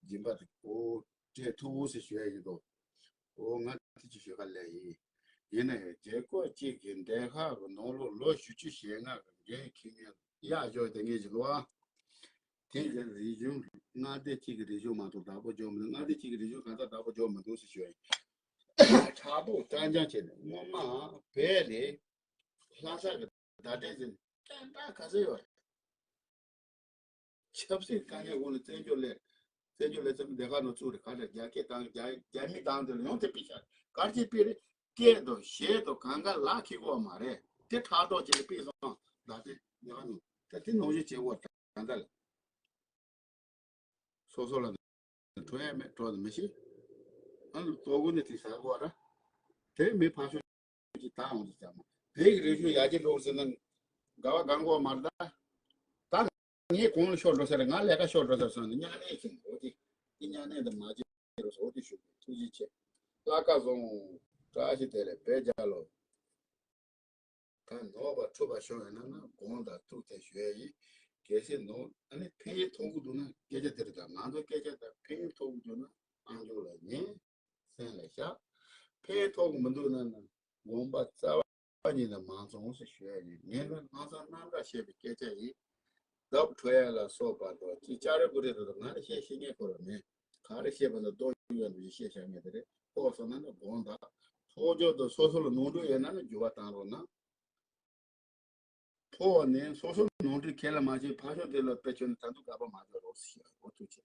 སྦྱིན་པ་དེ་འོ་སྤྲད་ཐུབ་ཟེར་ཞུ་ཡ་ཡིན་དོ། འོ་ང་དེ་ཅི་ཞུ་ག་ལས་ཡིན། ཡིན་ནའི་རྒྱལ་ཁབ་གཅིག་གི་འདས་ཁག་གི་ནང་ལོགས་ལོ་བཞི་བཅུ་ཞེ་ལྔ་གི་འགན་འཁྱེར་མཁན་གཡག་ཞོག་དེ་ངས་ཞུ་ལོ་ཨ། དེ་ཡང་རིག་གཞུང་མངའ་སྡེ་གཅིག་གི་རིག་གཞུང་མ་གཏོགས་བདག་པོ་རྒྱག་མི་འདུག་མངའ་སྡེ་གཅིག་གི་རིག་གཞུང་གང་ལྟར་བདག་པོ་རྒྱག་མི་འདུག་ཟེར་ཞུ་ཡ་ཡིན། དྲག་པོ་རྐྱང་རྐྱང་བྱས་ནས་སྔོན་མ་བོད་ལས་ལྷ་ས་གི་བརྡ་སྤྲོད་ཟེར་ཏན་ཏན་ག་ཚོད་ཡོད་རེད། ཆབ་སྲིད་དཀའ་ངལ་འོག་ནས་བཙན་བྱོལ་ལས་བཙན་བྱོལ་ལས་བཙན་པོ་སྡེ་ཁག་ནང་བཙུགས་རེད། ག་རེ་རྒྱ་སྐད་དང་རྒྱ་རྒྱ་མི་དང་དེ་ལ་ཡོང་དེ་ཕི་ཤ་གར་གྱི་པི་རེད། སྐད་དང་གཞས་དང་གང་ག་ལག་ཁྱི་གོ་མ་རེད། དེ་ཕྲག་དོག་བྱས་པི་སོང་ད་དེ་ཉག་ནོ་ད་དེ་ནང་བཞིན་བྱེད་འོ་ད་ད་ལ། སོ་སོ་ལ་འཕྲོད་ཡ་མེད་འཕྲོད་ནི་མི་ཤེས། ཨ་ནི་ལྟོ་གོ་ནི་དེ་ཟ་གོ་ར། དེ་མི་ཕ་ཤོ་ཅིག་ད་འོང་དུ་ཟ་མ། དེ་གི་རེ་ཞུ་ཡ་ཅི་འགྲོ་ཟེར་ན་དགའ་བ་གང་གོ་མར་ད། ད་ངས་གོང་ལ་ཤོར་འགྲོ་ཟེར། ང་ལས་ཀ་ཤོར་འགྲོ་ཟེར་སོང་ནི་གཉའ་གནོན་ཞིག་འོ་དེ་དེ་གཉའ་གནོན་དུ་མ་བྱེད་རོགས་ཟེར། འོ་དེ་ཞུ་ཐུགས་རྗེ་ཆེ། ལྷ་ཁ་བཟང་། བཀྲ་ཤིས་བདེ་ལེགས། བོད་རྒྱལ་ལོ། ད་ནོར་བ་འཁྲུལ་བ་བྱུང་ཡོད་ན་ན་དགོངས་དག་ཐུགས་ཐལ་ཞུ་ཡ་ཡིན། གལ་སྲིད་ནོར་ཨ་ནི་ཕན་ཐོགས་ཀྱི་འདུག་ན་སྐད་ཆ་དེ་རེད། ད་ང་ཚོ་སྐད་ཆ་དང་ཕན་ཐོགས་ཀྱི་འདུག་ན་ཨང་ཅོག་ལ་ཉན། སེམས་ལ་བཞག་ཕན་ཐོགས་ཀྱི་མི་འདུག་ན་ན་དགོངས་པ་རྩ་བ་ཉིད་ནས་མ་ཚོམས་ཟེར་ཞུ་ཡ་ཡིན། ངས་ནི་ལྷག་བསམ་རྣམ་དག་བཤད་པའི་སྐད་ཆ་ཡིན། རྡབ་འཕྲོ་ཡ་ལ་སོགས་པ་དང་ཅི་ཅ་རེ་ཀུ་རེ་དང་ང་ལ་བཤད་ཤེས་མཁན་ཁོ་རང་མེད། ག་རེ་བཤད་པ་ན་རྡོ་ཡོད་ནས་བཤད་བཞག་མཁན་དེ་རེད། ཨོ་སོང་ན་ནི་དགོངས་དག་ཐོག་ཅོག་ཏུ་སོ་སོ་ལ་ནོར་འཁྲུལ་ཡོད་ན་ནི་འགྱུར་བ་བཏང་རོགས་གནང་། ཕོ་བ་ནས་སོ་སོ་ནོར་འཁྲུལ་ཁས་ལེན་མ་བྱས་ཕ་ཤོག་དེ་ལ་དཔེ་ཆོད་ནས་ད་དུང་དགག་པ་མ་རྒྱག་རོགས་ཞེས་འོ་ཐུགས་ཆེ།